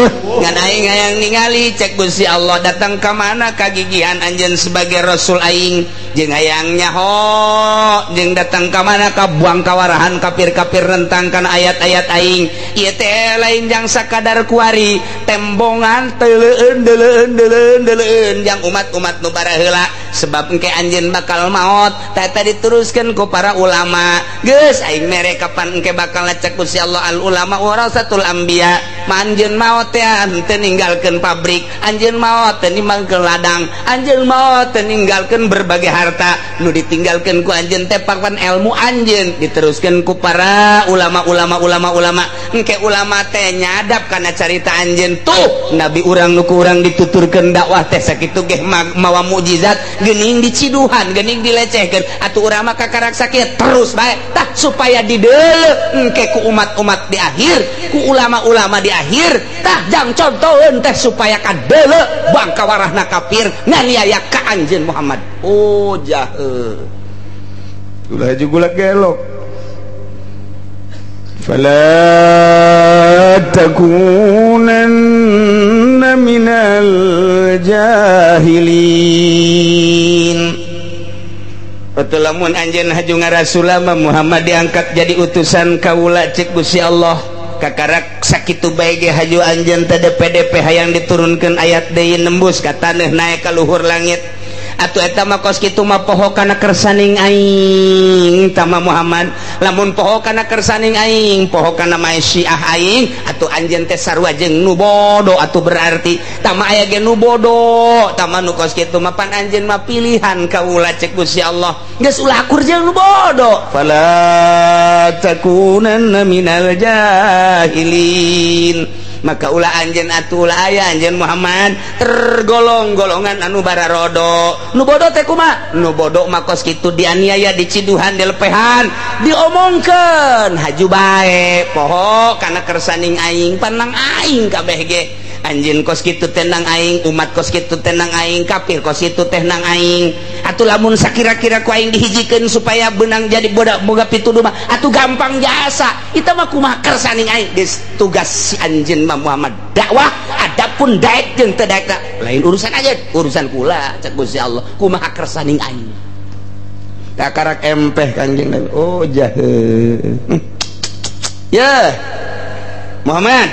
ngan aing hayang ningali cek Gusti Allah datang ka mana kagigihan anjeun sebagai rasul aing jeung hayang nyaho jeung datang ka mana ka buang kawarahan kafir-kafir rentang kana ayat-ayat aing ieu teh lain jang sakadar kuari tembongan teuleun deuleun deuleun deuleun jang umat-umat nu baraheula sebab engke anjeun bakal maot tata diteruskan ku para ulama geus aing mere kapan engke bakal ngecek Gusti Allah al ulama warasatul anbiya anjeun maot teh henteu ninggalkeun pabrik anjeun maot teu ninggalkeun ladang anjeun maot teu ninggalkeun berbagai harta nu ditinggalkeun ku anjeun teh papan ilmu anjeun diteruskeun ku para ulama-ulama ulama-ulama engke ulama teh nyadap kana carita anjeun tuh nabi urang nu ku urang dituturkeun dakwah teh sakitu geh mawa mukjizat geuning diciduhan geuning dilecehkeun atuh urang mah kakarak sakit terus bae tah supaya dideuleu engke ku umat-umat di akhir ku ulama-ulama di akhir tah jang contoheun teh supaya kadeuleu bangka warahna kafir nganiaya ka anjeun Muhammad. Oh jahe ulah juga gelok fala takunanna minal jahilin. Betul lamun anjeun haju ngarasulama Muhammad diangkat jadi utusan kaula cek Gusti Allah kakarak sakitu bae ge haju anjeun teh DPDP hayang diturunkeun ayat deui nembus ka taneuh naek ka luhur langit atuh eta mah kos kitu mah poho kana kersaning aing tama Muhammad lamun poho kana kersaning aing poho kana Syiah aing atuh anjeun teh sarua jeung nu bodo atuh berarti tama aya ge nu bodo tama nu kos kitu mah pan anjeun mah pilihan kaula cek Gusti Allah geus ulah akur jeung nu bodo fala takunanna minal jahilin. Maka ulah anjeun atuh ulah aya anjeun Muhammad tergolong golongan anu bararodo nu bodo teh kumaha nu bodo mah kos kitu dianiaya diciduhan dilepehan diomongkeun haju bae poho kana kersaning aing panang aing kabeh ge Anjeun kos kitu teh nang aing, umat kos kitu teh nang aing, kafir kos kitu teh nang aing. Atuh lamun sakira-kira ku aing dihijikeun supaya benang jadi bodak boga pituduh mah atuh gampang jasa. Itu mah kumaha kersaning aing. Geus tugas si anjeun mah Muhammad dakwah, adapun daek jeung teu daek lain urusan aja, urusan kula cek Gusti Allah kumaha kersaning aing. Kakarak empeh Kangjeng Nabi. Oh jahe. Ya Muhammad,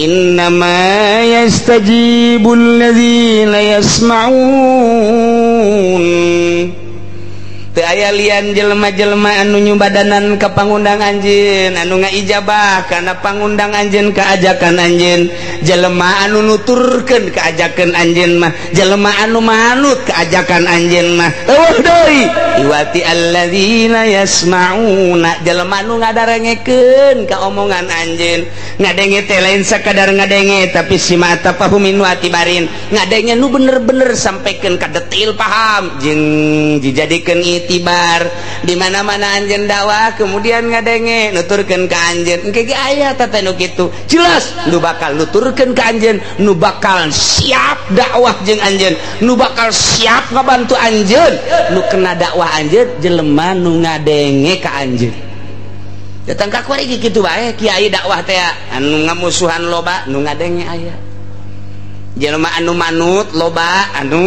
innama yastajibul ladzina yasma'un. Teu aya lian jelema-jelema anu nyubadanan ka pangundang anjeun, anu ngaijabah kana pangundang anjeun ka ajakan anjeun, jelema anu nuturkeun ka ajakan anjeun mah, jelema anu manut ka ajakan anjeun mah. Eueuh deui iwati alladzina yasma'una, jelema anu ngadarengekeun ka omongan anjeun. Ngadenge teh lain sakadar ngadenge tapi si mata pahumin wa tibarin, ngadenge nu bener-bener sampaikan ka detail paham jeung dijadikeun itibar. Di mana-mana anjeun dakwah kemudian ngadenge nuturkeun ka anjeun, engke ge aya teh nu kitu jelas nu bakal nuturkeun ka anjeun, nu bakal siap dakwah jeung anjeun, nu bakal siap ngabantu anjeun, nu kena dakwah anjeun jelema nu ngadenge ka anjeun. Datang ka kuari kitu bae kiai dakwah teh anu ngamusuhan loba nu ngadenge aya, jelema anu manut loba, anu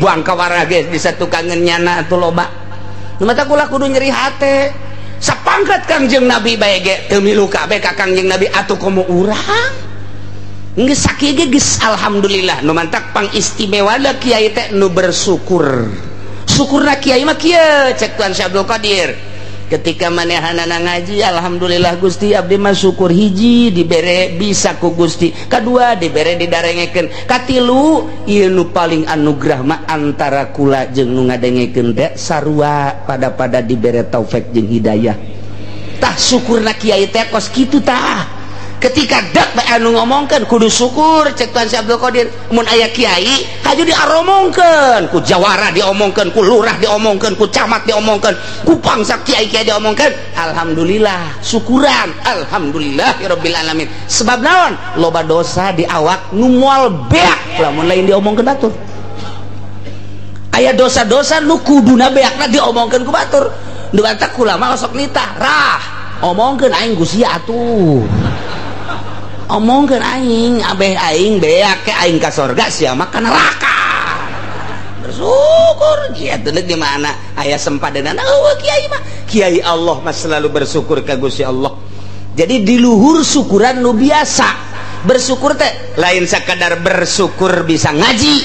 buang ka warah ge bisa tukangeun nyana atuh loba. Nu mata kula kudu nyeri hate. Sapangkat Kangjeng Nabi bae ge teu milu kabeh ka Kangjeng Nabi atuh komo urang. Geus sakieu ge geus alhamdulillah. Nu mantak pangistimewana kiai teh nu bersyukur. Syukurna kiai mah kieu cek Tuan Syekh Abdul Qadir. Ketika manehanana ngaji, alhamdulillah Gusti abdi mah syukur hiji dibere bisa ku Gusti, kadua dibere didarengekeun, katilu ieu nu paling anugerah mah antara kula jeung nu ngadengekeun teh sarua pada-pada dibere taufik jeung hidayah. Tah syukurna kiai teh kos kitu tah. Ketika dak bae anu ngomongkeun kudu syukur cek Tuan Syekh Abdul Qadir. Mun aya kiai haju diaromongkeun, ku jawara diomongkeun, ku lurah diomongkeun, ku camat diomongkeun, ku pangsa kiai-kiai diomongkeun, alhamdulillah syukuran, alhamdulillah rabbil alamin. Sebab naon? Loba dosa di awak nu moal beak lamun lain diomongkeun batur. Aya dosa-dosa nu kuduna beakna diomongkeun ku batur. Nu batak ulama osok nitah, rah omongkeun aing ku sia atuh. Omongkeun aing, abeh aing beak ke aing ka sorga sia mah ka neraka. Bersyukur kieu teh di mana aya sempadanana eueuh kiai mah. Kiai Allah mah selalu bersyukur ka Gusti Allah. Jadi di luhur syukuran nu biasa. Bersyukur teh lain sakadar bersyukur bisa ngaji,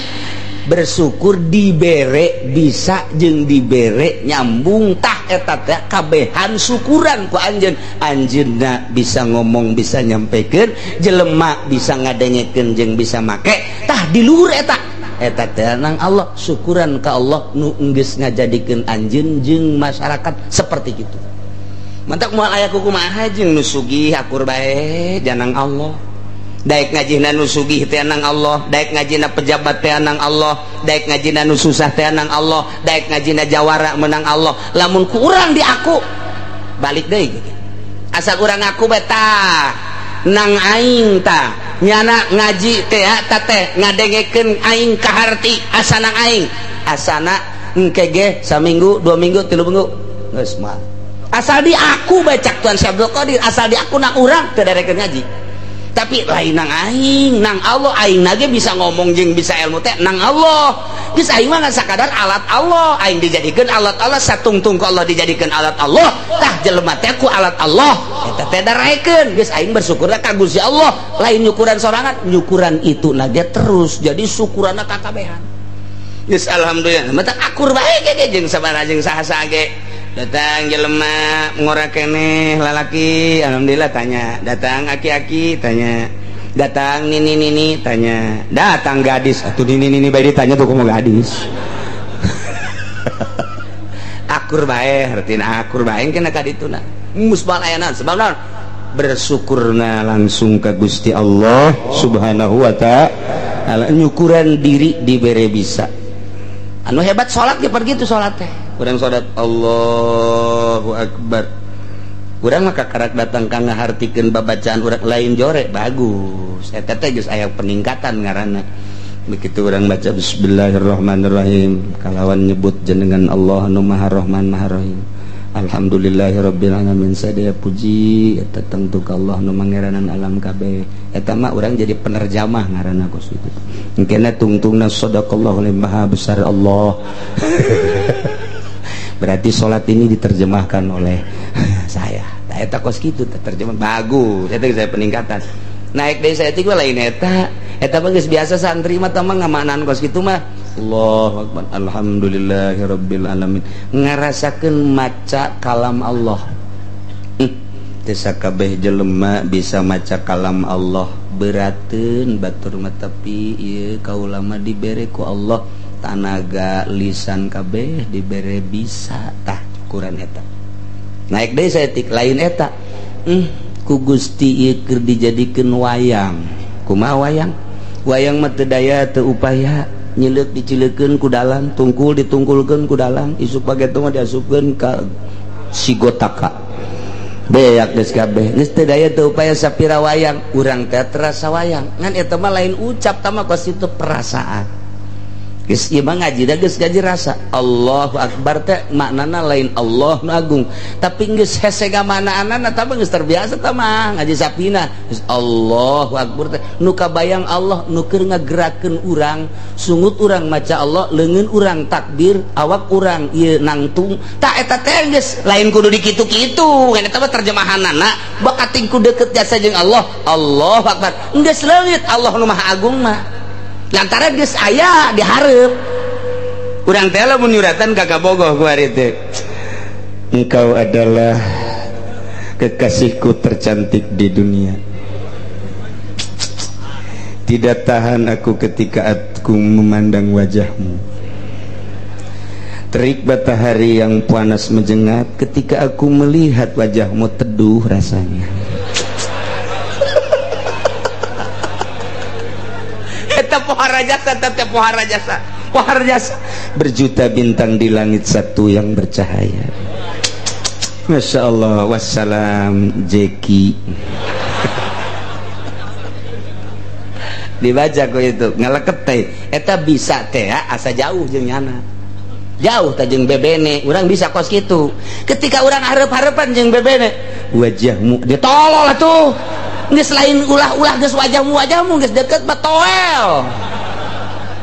bersyukur dibere bisa jeung dibere nyambung tah eta teh kabehan syukuran ku anjeun. Anjeunna bisa ngomong bisa nyampekeun, jelema bisa ngadengekeun jeung bisa make tah di luhur eta eta teh nang Allah syukuran ka Allah nu geus ngajadikeun anjeun jeung masyarakat seperti kitu. Mantak moal aya kumaha jeung nu sugih akur bae janang Allah. Daek ngajina nu sugih teh nang Allah, daek ngajina pejabat teh nang Allah, daek ngajina nu susah teh nang Allah, daek ngajina jawara menang Allah. Lamun ku urang diaku balik deui gitu. Asal urang ngaku bae tah nang aing tah nyana ngaji teh ta teh ngadengekeun aing kaharti asa nang aing. Asana engke ge saminggu, 2 minggu, 3 minggu geus mah. Asal diaku bae cak Tuan Syekh Abdul Qadir, asal diaku nang urang teu darekeun ngaji. Tapi lain nang aing, nang Allah aing nage bisa ngomong jeung bisa ilmu teh nang Allah. Geus aing mah ngan sakadar alat Allah, aing dijadikeun alat Allah, satungtung ku Allah dijadikeun alat Allah. Tah jelema teh ku alat Allah, eta teh daraekeun. Geus aing bersyukurna ka Gusti Allah, lain nyukuran sorangan, nyukuran itu nage terus. Jadi syukuranna kakabehan. Geus alhamdulillah, mata akur bae ge jeung sabaraha jeung saha-saha ge. Datang jelema ngora keneh lalaki, alhamdulillah tanya. Datang aki-aki tanya. Datang nini-nini tanya. Datang gadis, atuh nini-nini bae ditanya tuh kumaha gadis. Akur bae, hartina akur bae kena ka dituna. Musbal ayana sebab naon? Bersyukurna langsung ka Gusti Allah Subhanahu wa ta'ala. Nyukuran diri dibere bisa. Anu hebat salat ge pergi tu salat teh. Kurang salat Allahu Akbar. Urang mah kakarak datang ka ngahartikeun babacaan urang lain jore bagus. Eta teh geus aya peningkatan ngaranna. Begitu urang baca bismillahirrahmanirrahim kalawan nyebut jenengan Allah nu Maha Rahman Maha Rahim. Alhamdulillahirabbil alamin sadaya puji eta tangtu ka Allah nu mangeranan alam kabeh. Eta mah urang jadi penerjamah ngaranna kos kitu. Engkena tungtungna sadaqallahu maha besar Allah. Berarti salat ini diterjemahkan oleh saya. Tah eta kos kitu terjemah bagus. Eta saya peningkatan. Naik deui saeutik mah lain eta. Eta mah geus biasa santri mah tah mah ngamaknaan kos kitu mah. Allahu akbar alhamdulillahirabbil alamin ngarasakeun maca kalam Allah. Teu sakabeh jelema bisa maca kalam Allah berateun batur mah tapi ieu kaula mah dibere ku Allah tanaga lisan kabeh dibere bisa tah ukuran eta. Naik deui saeutik lain eta. Ku Gusti ieu keur dijadikeun wayang. Kumaha wayang? Wayang mah teu daya teu upaya. Nyileuk dicilekeun ku dalang, tungkul ditungkulkeun ku dalang, isuk pageto mah diasupkeun ka sigotaka. Beak geus kabeh. Geus teu daya teu upaya sapira wayang, urang teh terasa wayang. Ngan eta mah lain ucap tah mah kos itu perasaan. Geus ieu mah ngaji da geus ngaji rasa. Allahu akbar teh maknana lain Allah nu agung, tapi geus hese gamanaanana tah mah geus terbiasa tah mah ngaji sapina. Geus Allahu akbar teh nu kabayang Allah nu keur ngagerakeun urang, sungut urang maca Allah, leungeun urang takbir, awak urang ieu nangtung. Tah eta teh geus lain kudu dikitu-kitu, ngan eta mah terjemahanana bakating ku deukeut jasa jeung Allah. Allahu akbar. Geus leungit Allah nu Maha Agung mah. Lantaran geus aya dihareup. Urang teh lamun nyuratan ka kabogoh ku ari teh. Engkau adalah kekasihku tercantik di dunia. Tidak tahan aku ketika aku memandang wajahmu. Terik matahari yang panas menjengat ketika aku melihat wajahmu teduh rasanya. Pohara jasa, tetap pohara jasa, pohara jasa. Berjuta bintang di langit satu yang bercahaya. Masya Allah. Wassalam Jeki. Dibaca ku itu ngaleket teh. Eta bisa teh asa jauh jeung nyana. Jauh teh jeung bebene. Urang bisa kos kitu. Ketika urang hareup-hareupan jeung bebene, wajahmu ditolol atuh. Geus lain ulah-ulah geus wajahmu geus deket mah toel.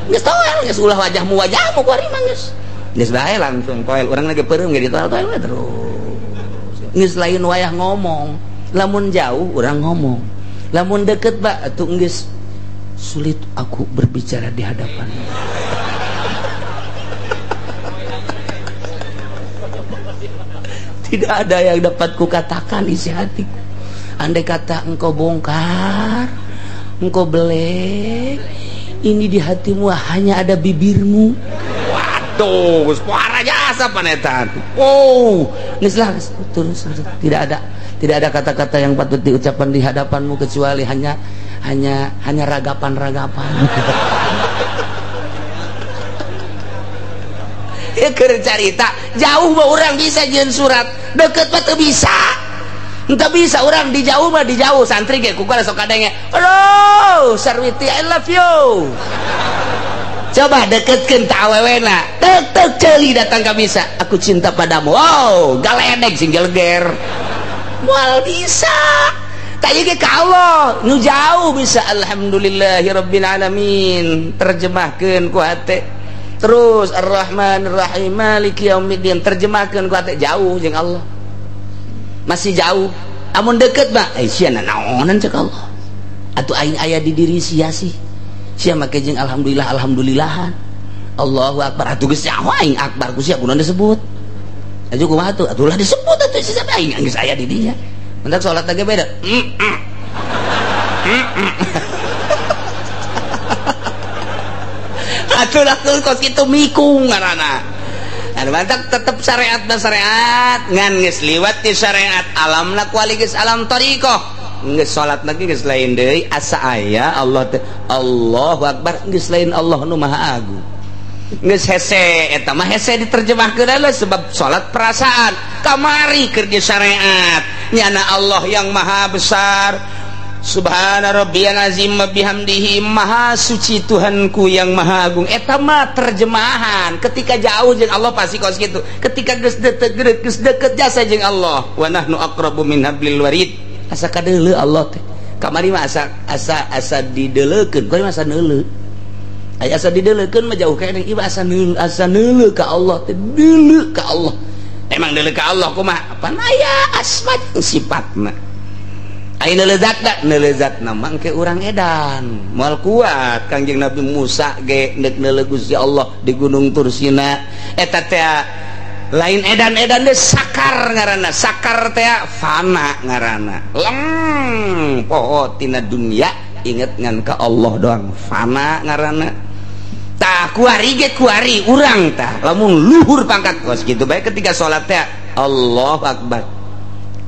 Geus toel geus ulah wajahmu ku ari mah geus. Geus bae langsung toel urang lagi peureum ge ditoel-toel we terus. Geus lain wayah ngomong. Lamun jauh urang ngomong. Lamun deket ba atuh geus sulit aku berbicara di hadapanmu. Tidak ada yang dapat kukatakan isi hatiku. Andai kata engkau bongkar, engkau belek, ini di hatimu hanya ada bibirmu. Waduh, suara jasa panetan. Oh, geus lah, terus tidak ada kata-kata yang patut diucapkan di hadapanmu kecuali hanya ragapan-ragapan. Ya keur carita, jauh mah urang bisa jeung surat, deket mah teu bisa. Entah bisa orang di jauh mah di jauh santri ge ku sok kadenge. Halo, Sarwiti I love you. Coba deketkeun ta awewena. Tek tek ceuli datang ka bisa. Aku cinta padamu. Wow, galedeg sing geleger. Moal bisa. Tak ieu ge ka Allah, nu jauh bisa alhamdulillahirabbil alamin. Terjemahkeun ku hate. Terus Ar-Rahmanir-Rahim Maliki yaumiddin terjemahkeun ku hate jauh jeung Allah. Masih jauh. Amun deket mah sia naonan cek Allah. Atuh aing aya di diri sia sih. Sia make jeung alhamdulillah alhamdulillahan. Allahu akbar atuh geus nyaho aing akbar ku sia kunaon disebut. Atuh kumaha atuh? Atuh lah disebut atuh sia aing geus aya di dinya. Mentak salat ge beda. Atuh lah kos kitu mikung ngaranna. Anu mantak tetep syariat na syariat ngan geus liwat ti syariat alamna kuali geus alam thariqah geus salat lagi geus lain deui asa aya Allah teh Allahu akbar geus lain Allah nu Maha Agung. Geus hese eta mah hese diterjemahkeun lah sebab salat perasaan kamari keur syariat nyana Allah yang maha besar. Subhana rabbiyal azim wa bihamdihi, maha suci Tuhanku yang maha agung. Eta mah terjemahan ketika jauh jeung Allah pasti kos kitu. Ketika geus deket geus deket jasa jeung Allah, wa nahnu aqrabu min hablil warid. Asa kadeuleu Allah teh. Kamari mah asa asa asa dideuleukeun, kamari mah asa neuleu. Aya asa dideuleukeun mah jauh keneh, ieu asa neuleu, asa neuleu ka Allah teh, deuleu ka Allah. Emang deuleu ka Allah kumaha? Pan aya asma sifatna. Ayeuna lezatna, neulezatna mah engke urang edan. Moal kuat Kangjeng Nabi Musa ge neuk neuleu Gusti Allah di Gunung Tursina. Eta teh lain edan-edan deh, sakar ngaranna. Sakar teh fana ngaranna. Leng poho tina dunia inget ngan ka Allah doang, fana ngaranna. Tah kuari ge kuari urang tah lamun luhur pangkat kos kitu bae ketika salat teh Allahu Akbar.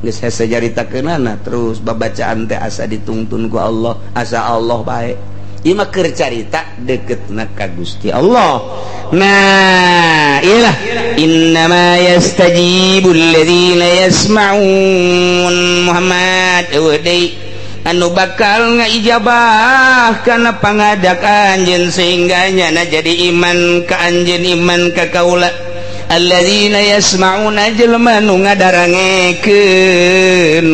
Geus hese caritakeunana terus babacaan teh asa ditungtun ku Allah, asa Allah bae. Ieu mah keur carita deketna ka Gusti Allah. Nah, iyalah innama yastajibul ladzina yasma'un. Muhammad eueuh deui anu bakal ngaijabah kana pangadak anjeun sehingga nyana jadi iman ka anjeun, iman ka kaula. Alladzina yasma'una jelema nu ngadarangekeun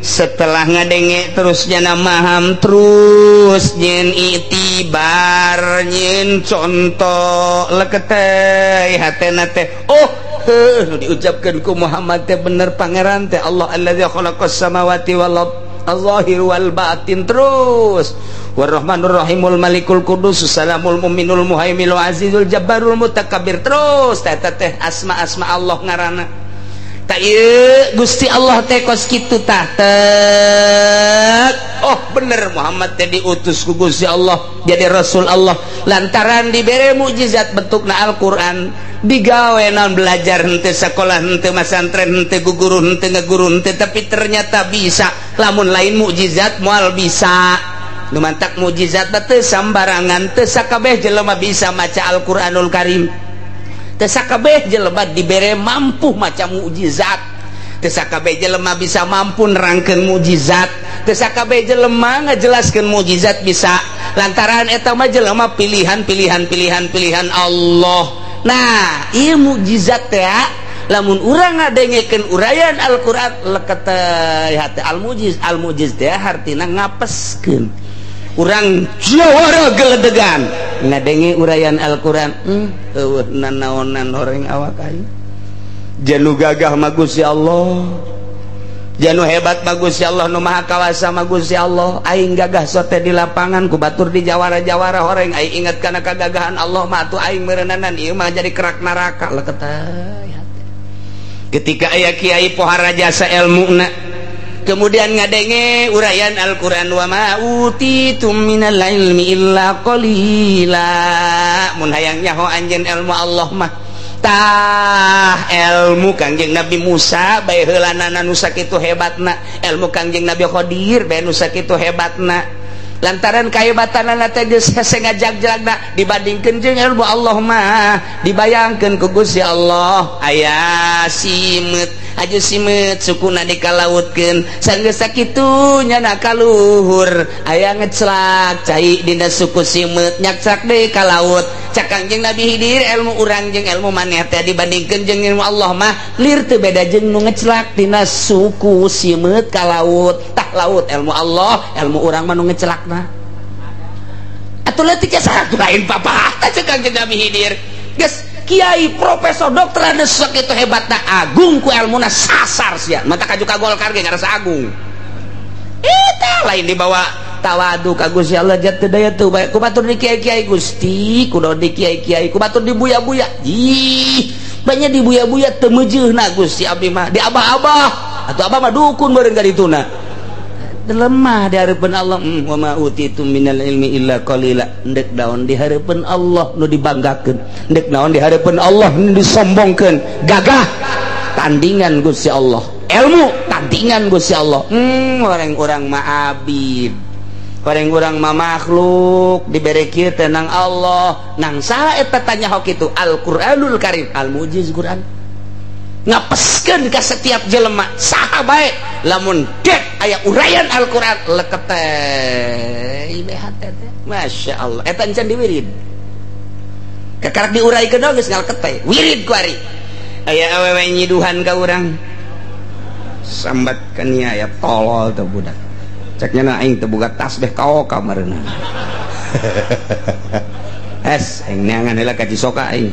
setelah ngadenge terus nyana maham terus nyen itibar nyen contoh leketeh hatena teh oh heuh diucapkeun ku Muhammad teh bener pangeran teh Allah allazi khalaqas samawati wal ard al-zahir wal batin terus warahmanur rahimul malikul qudus salamul mu'minul muhaiminul azizul jabbarul mutakabbir terus teh teh asma-asma Allah ngaranna. Tak ieu Gusti Allah teh kos kitu tah tek. Oh bener Muhammad teh diutus ku Gusti Allah jadi rasul Allah lantaran dibere mukjizat bentukna Al-Qur'an digawe naon belajar henteu sekolah henteu masantren henteu guguru henteu ngaguru henteu tapi ternyata bisa lamun lain mukjizat moal bisa. Nu mantak mukjizat teh sambarangan teu sakabeh jelema bisa maca Al-Qur'anul Karim. Teu sakabeh jelema dibere mampu maca mukjizat. Teu sakabeh jelema bisa mampu nerangkeun mukjizat. Teu sakabeh jelema ngajelaskeun mukjizat bisa. Lantaran eta mah jelema pilihan-pilihan pilihan-pilihan Allah. Nah, ieu mukjizat teh lamun urang ngadengekeun uraian Al-Qur'an leketeh hate al-mujiz. Al-mujiz teh hartina ngapeskeun. Urang jawara geledegan ngadenge uraian Al-Qur'an, eueuh nanaonan horeng awak aing. Janu gagah mah Gusti Allah. Janu hebat mah Gusti Allah, nu maha kawasa mah Gusti Allah. Aing gagah sote di lapangan ku batur di jawara-jawara horeng aing inget kana kagagahan Allah mah atuh aing meureunana ieu mah jadi kerak neraka leketeh. Ketika aya kiai pohara jasa elmuna kemudian ngadenge uraian Al-Qur'an wa ma utitum minal ilmi illa qalila. Mun hayang nyaho anjeun ilmu Allah mah tah ilmu Kangjeng Nabi Musa bae heulanana nu sakitu hebatna, ilmu Kangjeng Nabi Khadir bae nu sakitu hebatna. Lantaran kahebatanana teh geus hese ngajag-jagna dibandingkeun jeung ilmu Allah mah dibayangkeun ku Gusti Allah aya simeut aju simeut sukuna dikalautkeun sanggeus sakitu nyana kaluhur aya ngeclak cai dina suku simeut nyakcak deui ka laut. Cak Kangjeng Nabi Hidir ilmu urang jeung ilmu maneh teh dibandingkeun jeung ilmu Allah mah lir teu beda jeung nu ngeclak dina suku simeut ka laut. Tah laut ilmu Allah, ilmu urang mah nu ngeclak nah. Atuh leutik saha lain papah tah cek Kangjeng Nabi Hidir. Geus kiai profesor dokter anu sakitu hebatna agung ku elmuna sasar sia. Mata kaju ka Golkar ge ngarasa agung. Eta lain dibawa tawadu ka Gusti Allah jatuh daya tuh bae ku batur di kiai-kiai Gusti, kudu di kiai-kiai, ku batur di buya-buya. Ih, banyak di buya-buya teu meujeuhna Gusti abdi mah, di abah-abah. Atuh abah mah dukun meureun ka dituna. Lemah di hareupeun Allah, wa ma utitum minal ilmi illa qalila. Ndek naon di hareupeun Allah nu dibanggakeun, ndek naon di hareupeun Allah nu disombongkeun. Gagah tandingan Gusti Allah, ilmu tandingan Gusti Allah. Orang-orang mah abid. Bareng urang mah makhluk dibere kieu teh nang Allah nang saha eta tanya hok itu Al-Qur'anul Karim al-mujiz Qur'an ngapeskeun ka setiap jelema saha bae lamun dek aya uraian Al-Qur'an leket teh ibehat teh Masya Allah eta encan diwirid kakarak diuraikeun geus ngaleket teh wirid ku ari aya awewe nyiduhan ka urang sambat ka nia aya tolol teh budak ceknya na aing teu boga tasbih kaok kamarna es aing neangan heula ka Cisoka aing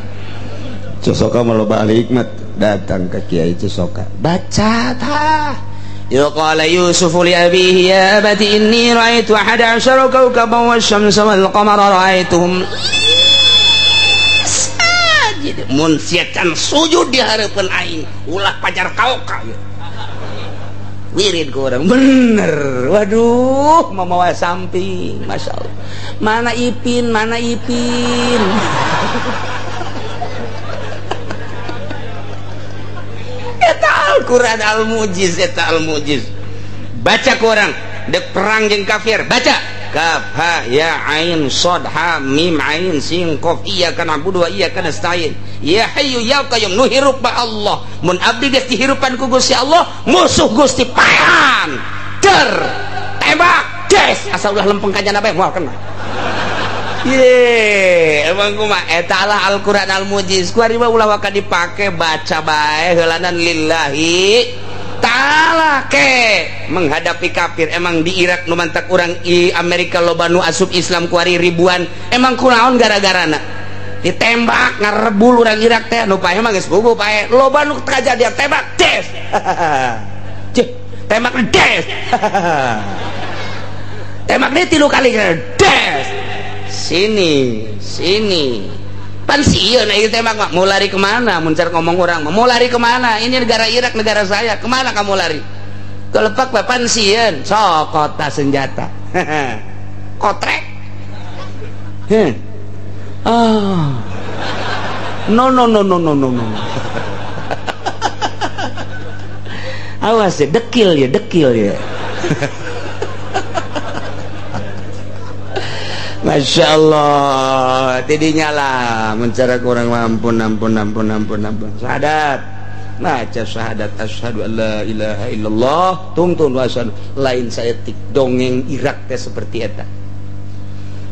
Cisoka mah loba ahli hikmat datang ke Kiai Cisoka baca tah ya qala Yusuf li abihi ya abati inni ra'aitu ahada asyara kawkaban wasyamsa wal qamara ra'aituhum sajid mun sia can sujud di hareupeun aing ulah pajar kaoka wirid ke orang bener waduh mamawa samping Masya Allah mana Ipin mana Ipin eta Al-Quran Al-Mujiz eta Al-Mujiz baca ke orang dek perang jeung kafir baca kaf ha ya ain shad ha mim ain sin qaf iyyaka na'budu wa iyyaka nasta'in ya hayyu ya qayyum nu hirup ba Allah mun abdi geus dihirupan ku Gusti Allah musuh Gusti paehan der tembak des asa ulah lempeng ka jana bae moal kena ye emang kumaha eta lah Al-Qur'an Al-Mujiz ku ari mah ulah waka dipake baca bae heulanan lillahi ta'ala ke menghadapi kafir emang di Irak nu mantak urang i Amerika loba nu asup Islam kuari ribuan emang kunaon gara-garana ditembak ngarebul urang Irak teh nu paeh mah geus puguh paeh loba nu kajadian tembak des cih tembak des tembak deui 3 kali des sini sini pan sieun ieu tembak mah mau lari kemana mun car ngomong urang mah mau lari kemana ini negara Irak negara saya kemana kamu lari kelepak bae pan sieun sok kota senjata kotrek heh ah no no no no no no no awas ya dekil ya dekil ya Masya Allah tidinya lah mencara kurang ampun ampun ampun ampun ampun syahadat baca syahadat asyhadu an la ilaha illallah tungtun wa asyhadu lain saeutik dongeng Irak teh seperti eta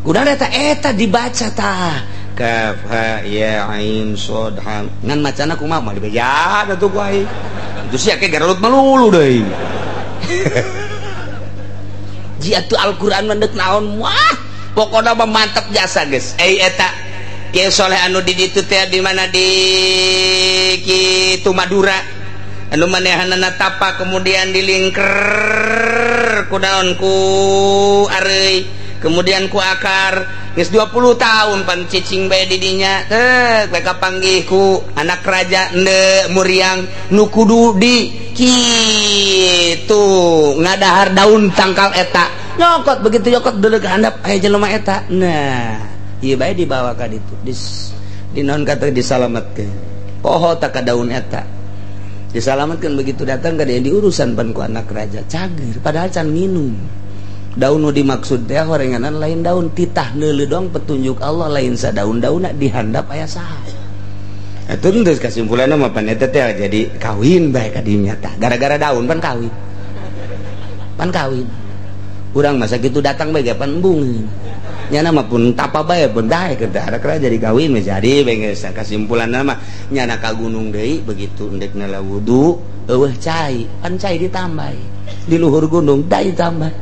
kudu eta eta dibaca tah kaf ha ya ain shad ha ngan macana kumaha mah dibeja atuh ku aing itu sia ke garelut melulu deui ji atuh Al-Qur'an mah deuk naon wah pokoknya mah mantap jasa guys eta Kiai Soleh anu di ditu teh di mana di kitu Madura anu manehanana tapa kemudian dilingker ku daun ku areuy kemudian ku akar geus 20 tahun pan cicing bae di dinya teh bae kapanggih ku anak raja ne muriang nu kudu di kitu ngadahar daun tangkal eta nyokot begitu nyokot deuleu ka handap aya jelema eta nah ieu bae dibawa ka ditu di naon kata disalametkeun poho tak ka daun eta disalametkeun begitu datang ka dia diurusan pan ku anak raja cager padahal can minum daun nu dimaksud teh horenganan lain daun titah neuleuh doang petunjuk Allah lain sadaun-daunna dihandap aya saha atuh geus kasimpulanna mah pan eta teh jadi kawin bae ka dinya tah gara-gara daun pan kawin urang masa gitu datang bae ge pan embung nyana mah pun tapa bae pun daek keur arek jadi kawin mah jadi bae geus kasimpulanna mah nyana ka gunung deui begitu endek nala wudu eueuh cai pan cai ditambah di luhur gunung dai tambah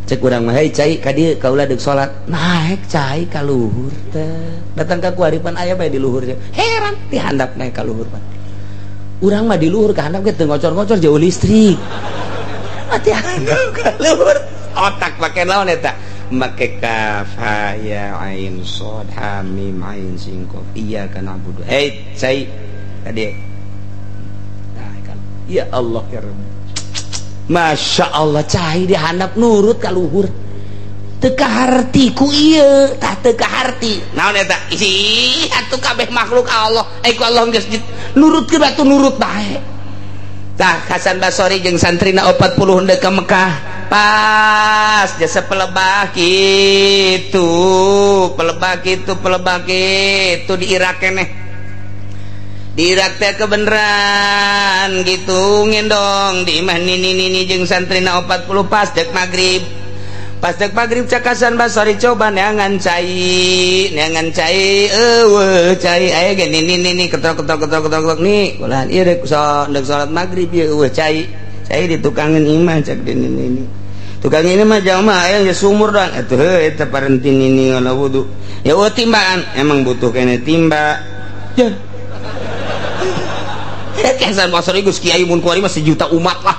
cek urang mah hei cai ka dieu kaula deuk salat naek cai ka luhur teh datang ka kuari pan aya bae di luhur heran di handap naek ka luhur pan urang mah di luhur ka handap ge teu ngocor-ngocor jauh listrik mati handap ka luhur otak pake naon eta make kaf ha ya ain shad ha mim ain sin qaf iyyaka na'budu hei cai ka dieu nah kan ya Allah ya Rabb Masya Allah cai dihandap nurut ka luhur teu kaharti ku ieu tah teu kaharti naon eta ih atuh kabeh makhluk Allah ku Allah geus nurutkeun atuh nurut bae tah Hasan Basori jeung santrina 40 deuk ka Mekah Pas jasa pelebah kitu, pelebah kitu, pelebah kitu di Irak keneh. Di Irak teh kebeneran gitu ngendong di imah nini-nini jeung santrina 40 pas dek magrib. Pas dek magrib cak Hasan Basri coba neangan cai eueuh cai aya ge nini-nini ketok-ketok ketok-ketok nih ulah ieu dek salat magrib ieu eueuh cai. Cai ditukangan imah cak nini-nini. Tukang ini mah jamaah aya geus sumur doang atuh heuh eta parenti nini ngala wudu. Ya eueuh timbaan emang butuh kene timba. Ya. Hasan Basri geus kiai mun kuari mah sejuta umat lah.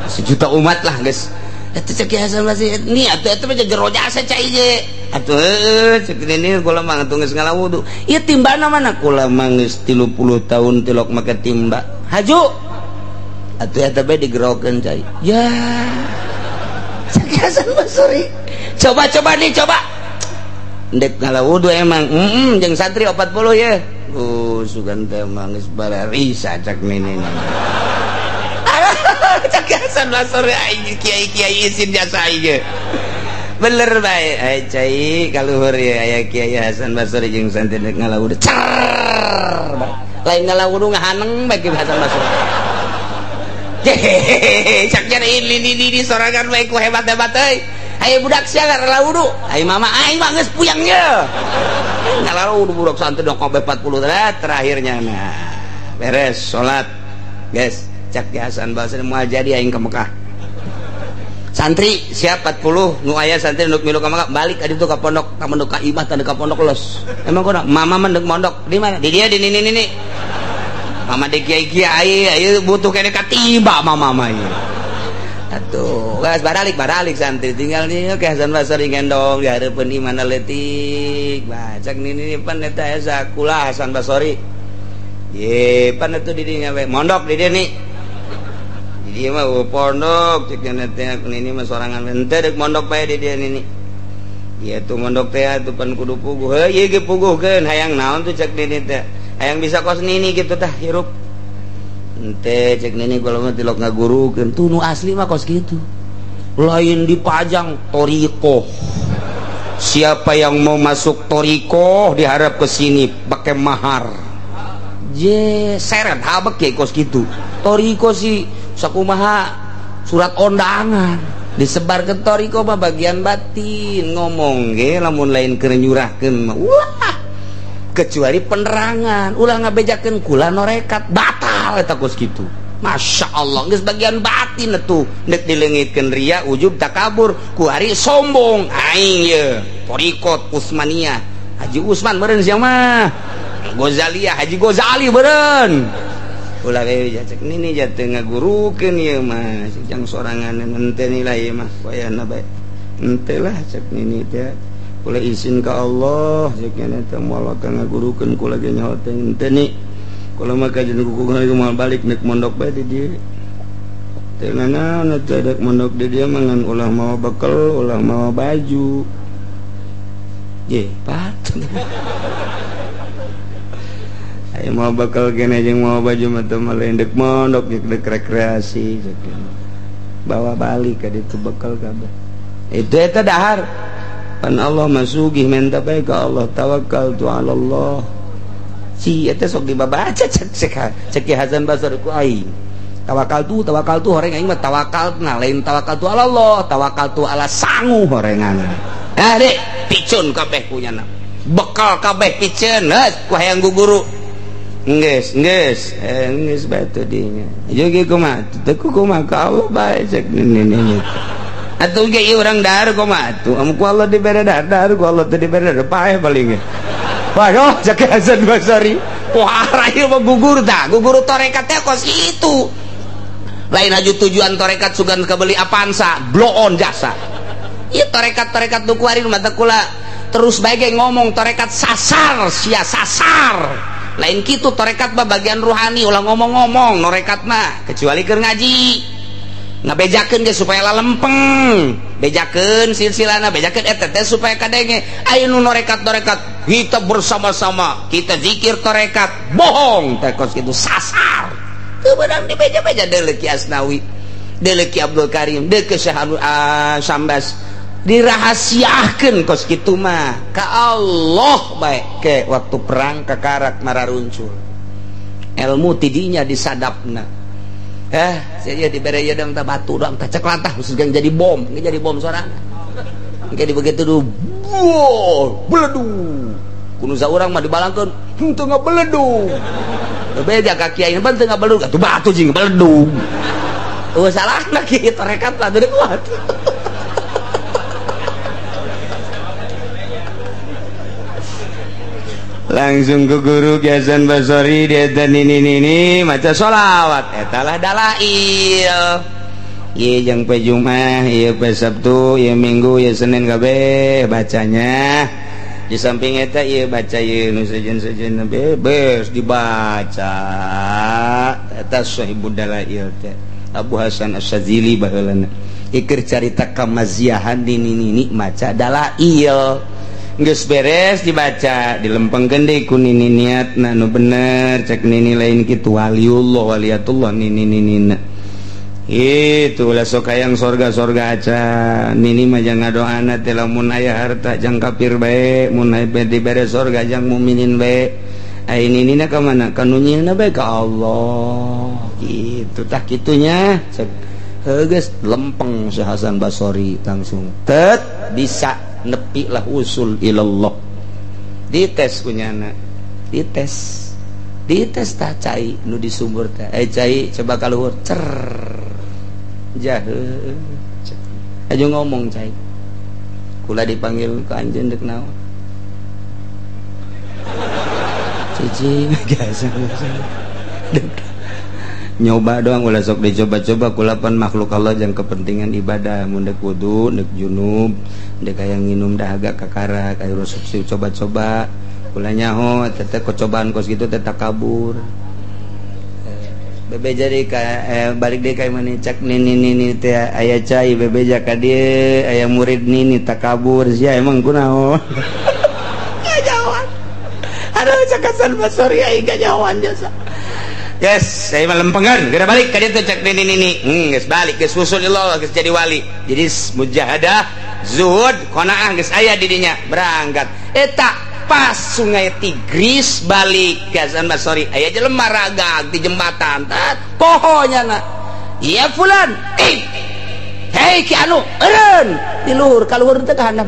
Sejuta umat lah geus. Eta cek Hasan Basri ni atuh eta mah jero jasa cai ge. Atuh heueuh cek nini kula mah atuh geus ngala wudu. Ieu timbana mana kula mah geus 30 tahun tilok make timba. Haju. Atuh eta bae digerokeun cai. Ya. Cek Hasan Basri. Coba-coba nih coba. Ndek ngala wudu emang jeung santri 40 ye. Sugan teh mah geus bararisa cak nini. Cak Hasan Basri aing kiai-kiai isin jasa aing. Bener bae ai cai kaluhur ye aya Kiai Hasan Basri jeung santri ngala wudu. Cer. Lain ngala wudu ngahaneng bae Ki Hasan Basri. Hehehe cak nyari ini sorangan bae ku hebat-hebat euy. Ayo budak sia ngala wudu. Ayo mama aing mah geus puyang ye. Ngala wudu budak santri dong kabeh 40 terakhirnya nah beres salat. Guys, cak Hasan Basri moal jadi aing ke Mekah. Santri siap 40 nu aya santri nu milu ka Mekah balik ka ditu ka pondok, ka mondok ka imah tanda ka pondok los. Emang kunaon? Mama mah deuk mondok di mana? Di dieu di nini nini. Mama di kiai-kiai ieu butuh kene katiba mama mah ieu. Atuh, geus baralik santri tinggal nih ke Hasan Basri gendong di hareupeun imahna leutik. Bah cak nini pan eta asa kula Hasan Basri. Ye, pan atuh di dinya we mondok di dieu nih. Di dieu mah pondok cek nya teh nini mah sorangan henteu deuk mondok bae di dieu nini. Ieu tuh mondok teh atuh pan kudu puguh. Heuh ieu ge puguhkeun hayang naon tuh cek nini teh. Hayang bisa kos nini kitu tah hirup. Ente cek nini kalau mah tilok ngagurukeun tuh nu asli mah kos kitu. Lain dipajang torikoh. Siapa yang mau masuk torikoh diharap ke sini pakai mahar. Je seret habek ya kos kitu. Torikoh sih sakumaha surat undangan disebar ke torikoh mah bagian batin ngomong ge lamun lain keur nyurahkeun mah ulah. Kecuali penerangan ulah ngabejakeun kula norekat batal eta kos kitu. Masya Allah geus bagian batin atuh nek dileungitkeun ria ujub takabur ku ari sombong aing ye torikot Utsmaniyah Haji Usman meureun sia mah Ghazaliyah Haji Ghazali meureun ulah we cek nini jatuh ngagurukeun ieu mah jang sorangan henteu nilai ieu mah wayahna bae henteu lah cek nini teh kula izin ka Allah cek nini teh moal ka ngagurukeun kula ge nyaho teh henteu ni kula mah kajen kukuh moal balik nek mondok bae di dieu teh nanaon teh dek mondok di dieu mah ngan ulah mawa bekel ulah mawa baju ye patut. Ayo mau bakal kene jeung mau baju mah teu mah dek mondok dek rekreasi bawa balik ka ditu bekal kabeh itu eta dahar pan Allah masugih menta bae ka Allah tawakal tu ala Allah si eta sok dibabaca cek cek Hasan Basri ku aing tawakal tu horeng aing mah tawakal nah lain tawakal tu ala Allah tawakal tu ala sangu horengan ah dek picun kabeh punyana bekal kabeh piceun heuh ku hayang guguru Nges, nges, nges batu dinya. Jogi kumaha? Teu kumaha ka Allah bae cek nini. Atuh ge ieu urang dahar kumaha atuh? Amun ku Allah dibere dahar, dahar ku Allah teu dibere dahar paeh paling ge. Waduh, cek Hasan Basri. Wah, ieu mah gugur tah, gugur tarekat teh kos kitu. Lain aju tujuan tarekat sugan kabeli Avanza, blow on jasa. Ieu tarekat-tarekat nu kuari mata kula terus bae ge ngomong tarekat sasar, sia sasar. Lain kitu tarekat mah bagian ruhani ulah ngomong-ngomong norekat mah kecuali keur ngaji ngabejakeun ge supaya lalempeng bejakeun silsilana bejakeun eta teh supaya kadenge aya nu norekat-norekat kita bersama-sama kita zikir tarekat bohong teh kos kitu sasar teu beunang dibeja-beja deuleu Ki Asnawi Deuleu Ki Abdul Karim, deuleu Syekh Sambas. Dirahasiakeun kos kitu mah ka Allah bae ke waktu perang kakarak mararuncul. Ilmu tidinya disadapna. Saya dibere ieu dang tah batu dang tah cek lantah khusus jadi bom, ge jadi bom sorangan. Engke di begitu duh, beledug. Kuno saurang mah dibalangkeun, henteu ngabeledug. Beja ka kiai ban teu ngabeledug, atuh batu jeung beledug. Eueuh salahna kieu tarekat lah deui kuat. Langsung ke guru Ki Hasan Basori dia dan ini maca sholawat eta lah dalail. Ieu jeung pe Jumat, ieu pe Sabtu, ieu Minggu, ieu Senin kabeh bacanya. Di samping eta ieu baca ieu nu sejen-sejen bebas dibaca. Eta sahibud dalail teh Abu Hasan Asy-Syadzili baheulana. Iker carita kamaziahan di nini maca dalail. Geus beres dibaca dilempengkeun deui ku nini niatna nu bener cek nini lain kitu waliullah waliyatullah nini ninina. Itu ulah sok hayang sorga-sorga acan nini mah jang ngadoana teh lamun aya harta jang kafir bae mun aya dibere sorga jang mukminin bae. Ai ninina ka mana? Ka nu nyieunna bae ka Allah. Kitu tah kitunya cek heuh geus lempeng si Hasan Basori langsung tet bisa nepi lah usul ilallah. Dites kunyana, dites, dites tah cai nu di sumur teh. Cai coba kaluhur cer jahe. Aja ngomong cai. Kula dipanggil ke anjeun deuk naon? Cici biasa. Nyoba doang ulah sok dicoba-coba kulapan makhluk Allah jang kepentingan ibadah mun deuk wudu deuk junub deuk aya nginum dahaga kakara kayak sok coba-coba kula nyaho teh kocobaan kos gitu teh takabur bebe jadi ka balik deui ka imah cek nini nini teh aya cai bebeja ka dieu aya murid nini takabur sia emang kunaon ngajawan aduh cek Hasan Basori aing gajawan jasa. Yes, saya mah lempengan, geura balik ka dieu cek nini nini. Geus balik geus usul Allah geus jadi wali. Jadi mujahadah, zuhud, qanaah geus aya di dinya, berangkat. Eta pas sungai Tigris balik ke Hasan Basori, aya jelema ragag di jembatan. Tat, poho nyana. Iya fulan, hei ki anu, eureun di luhur, ka luhur teh ka handap.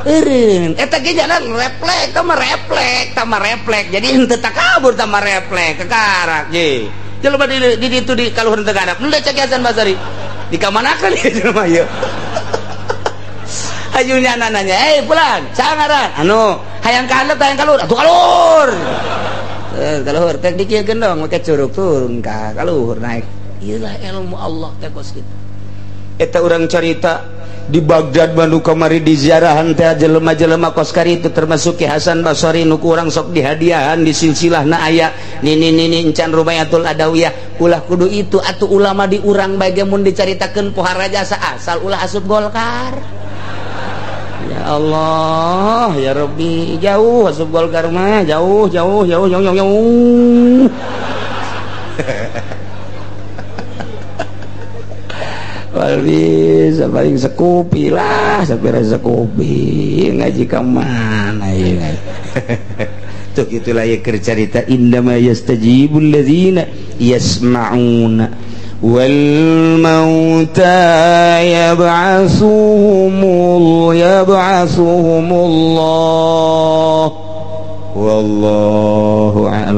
Eureun, eta ge jalan reflek, tah reflek, tah reflek. Jadi henteu takabur tah reflek kekarak ye. Jelema di ditu di kaluhur teu kadap. Henteu cek Hasan Basori. Di kamanakeun ieu jelema ieu. Hayu nyana nanya, "Eh fulan, saha ngaran?" Anu, hayang ka handap hayang ka luhur. Atuh ka luhur. Ka luhur teh dikieukeun dong make curug turun ka luhur naik. Ieu lah ilmu Allah teh kos kitu. Eta urang carita di Baghdad Bandung kamari di ziarahan teh jelema-jelema kos kari itu termasuk Ki Hasan Basori nu ku urang sok dihadiahan di silsilahna aya nini nini encan Rubayatul Adawiyah ulah kudu itu atuh ulama di urang bae ge mun dicaritakeun pohara jasa asal ulah asup Golkar. Ya Allah ya Rabbi jauh asup Golkar mah jauh jauh jauh jauh jauh jauh. Bisa paling sekupi lah, sampai sekupi ngaji ke mana ya? Tuh itulah ya cerita indama yastajibul ladzina yasma'una wal mauta yab'atsuhumullah wallahu a'lam.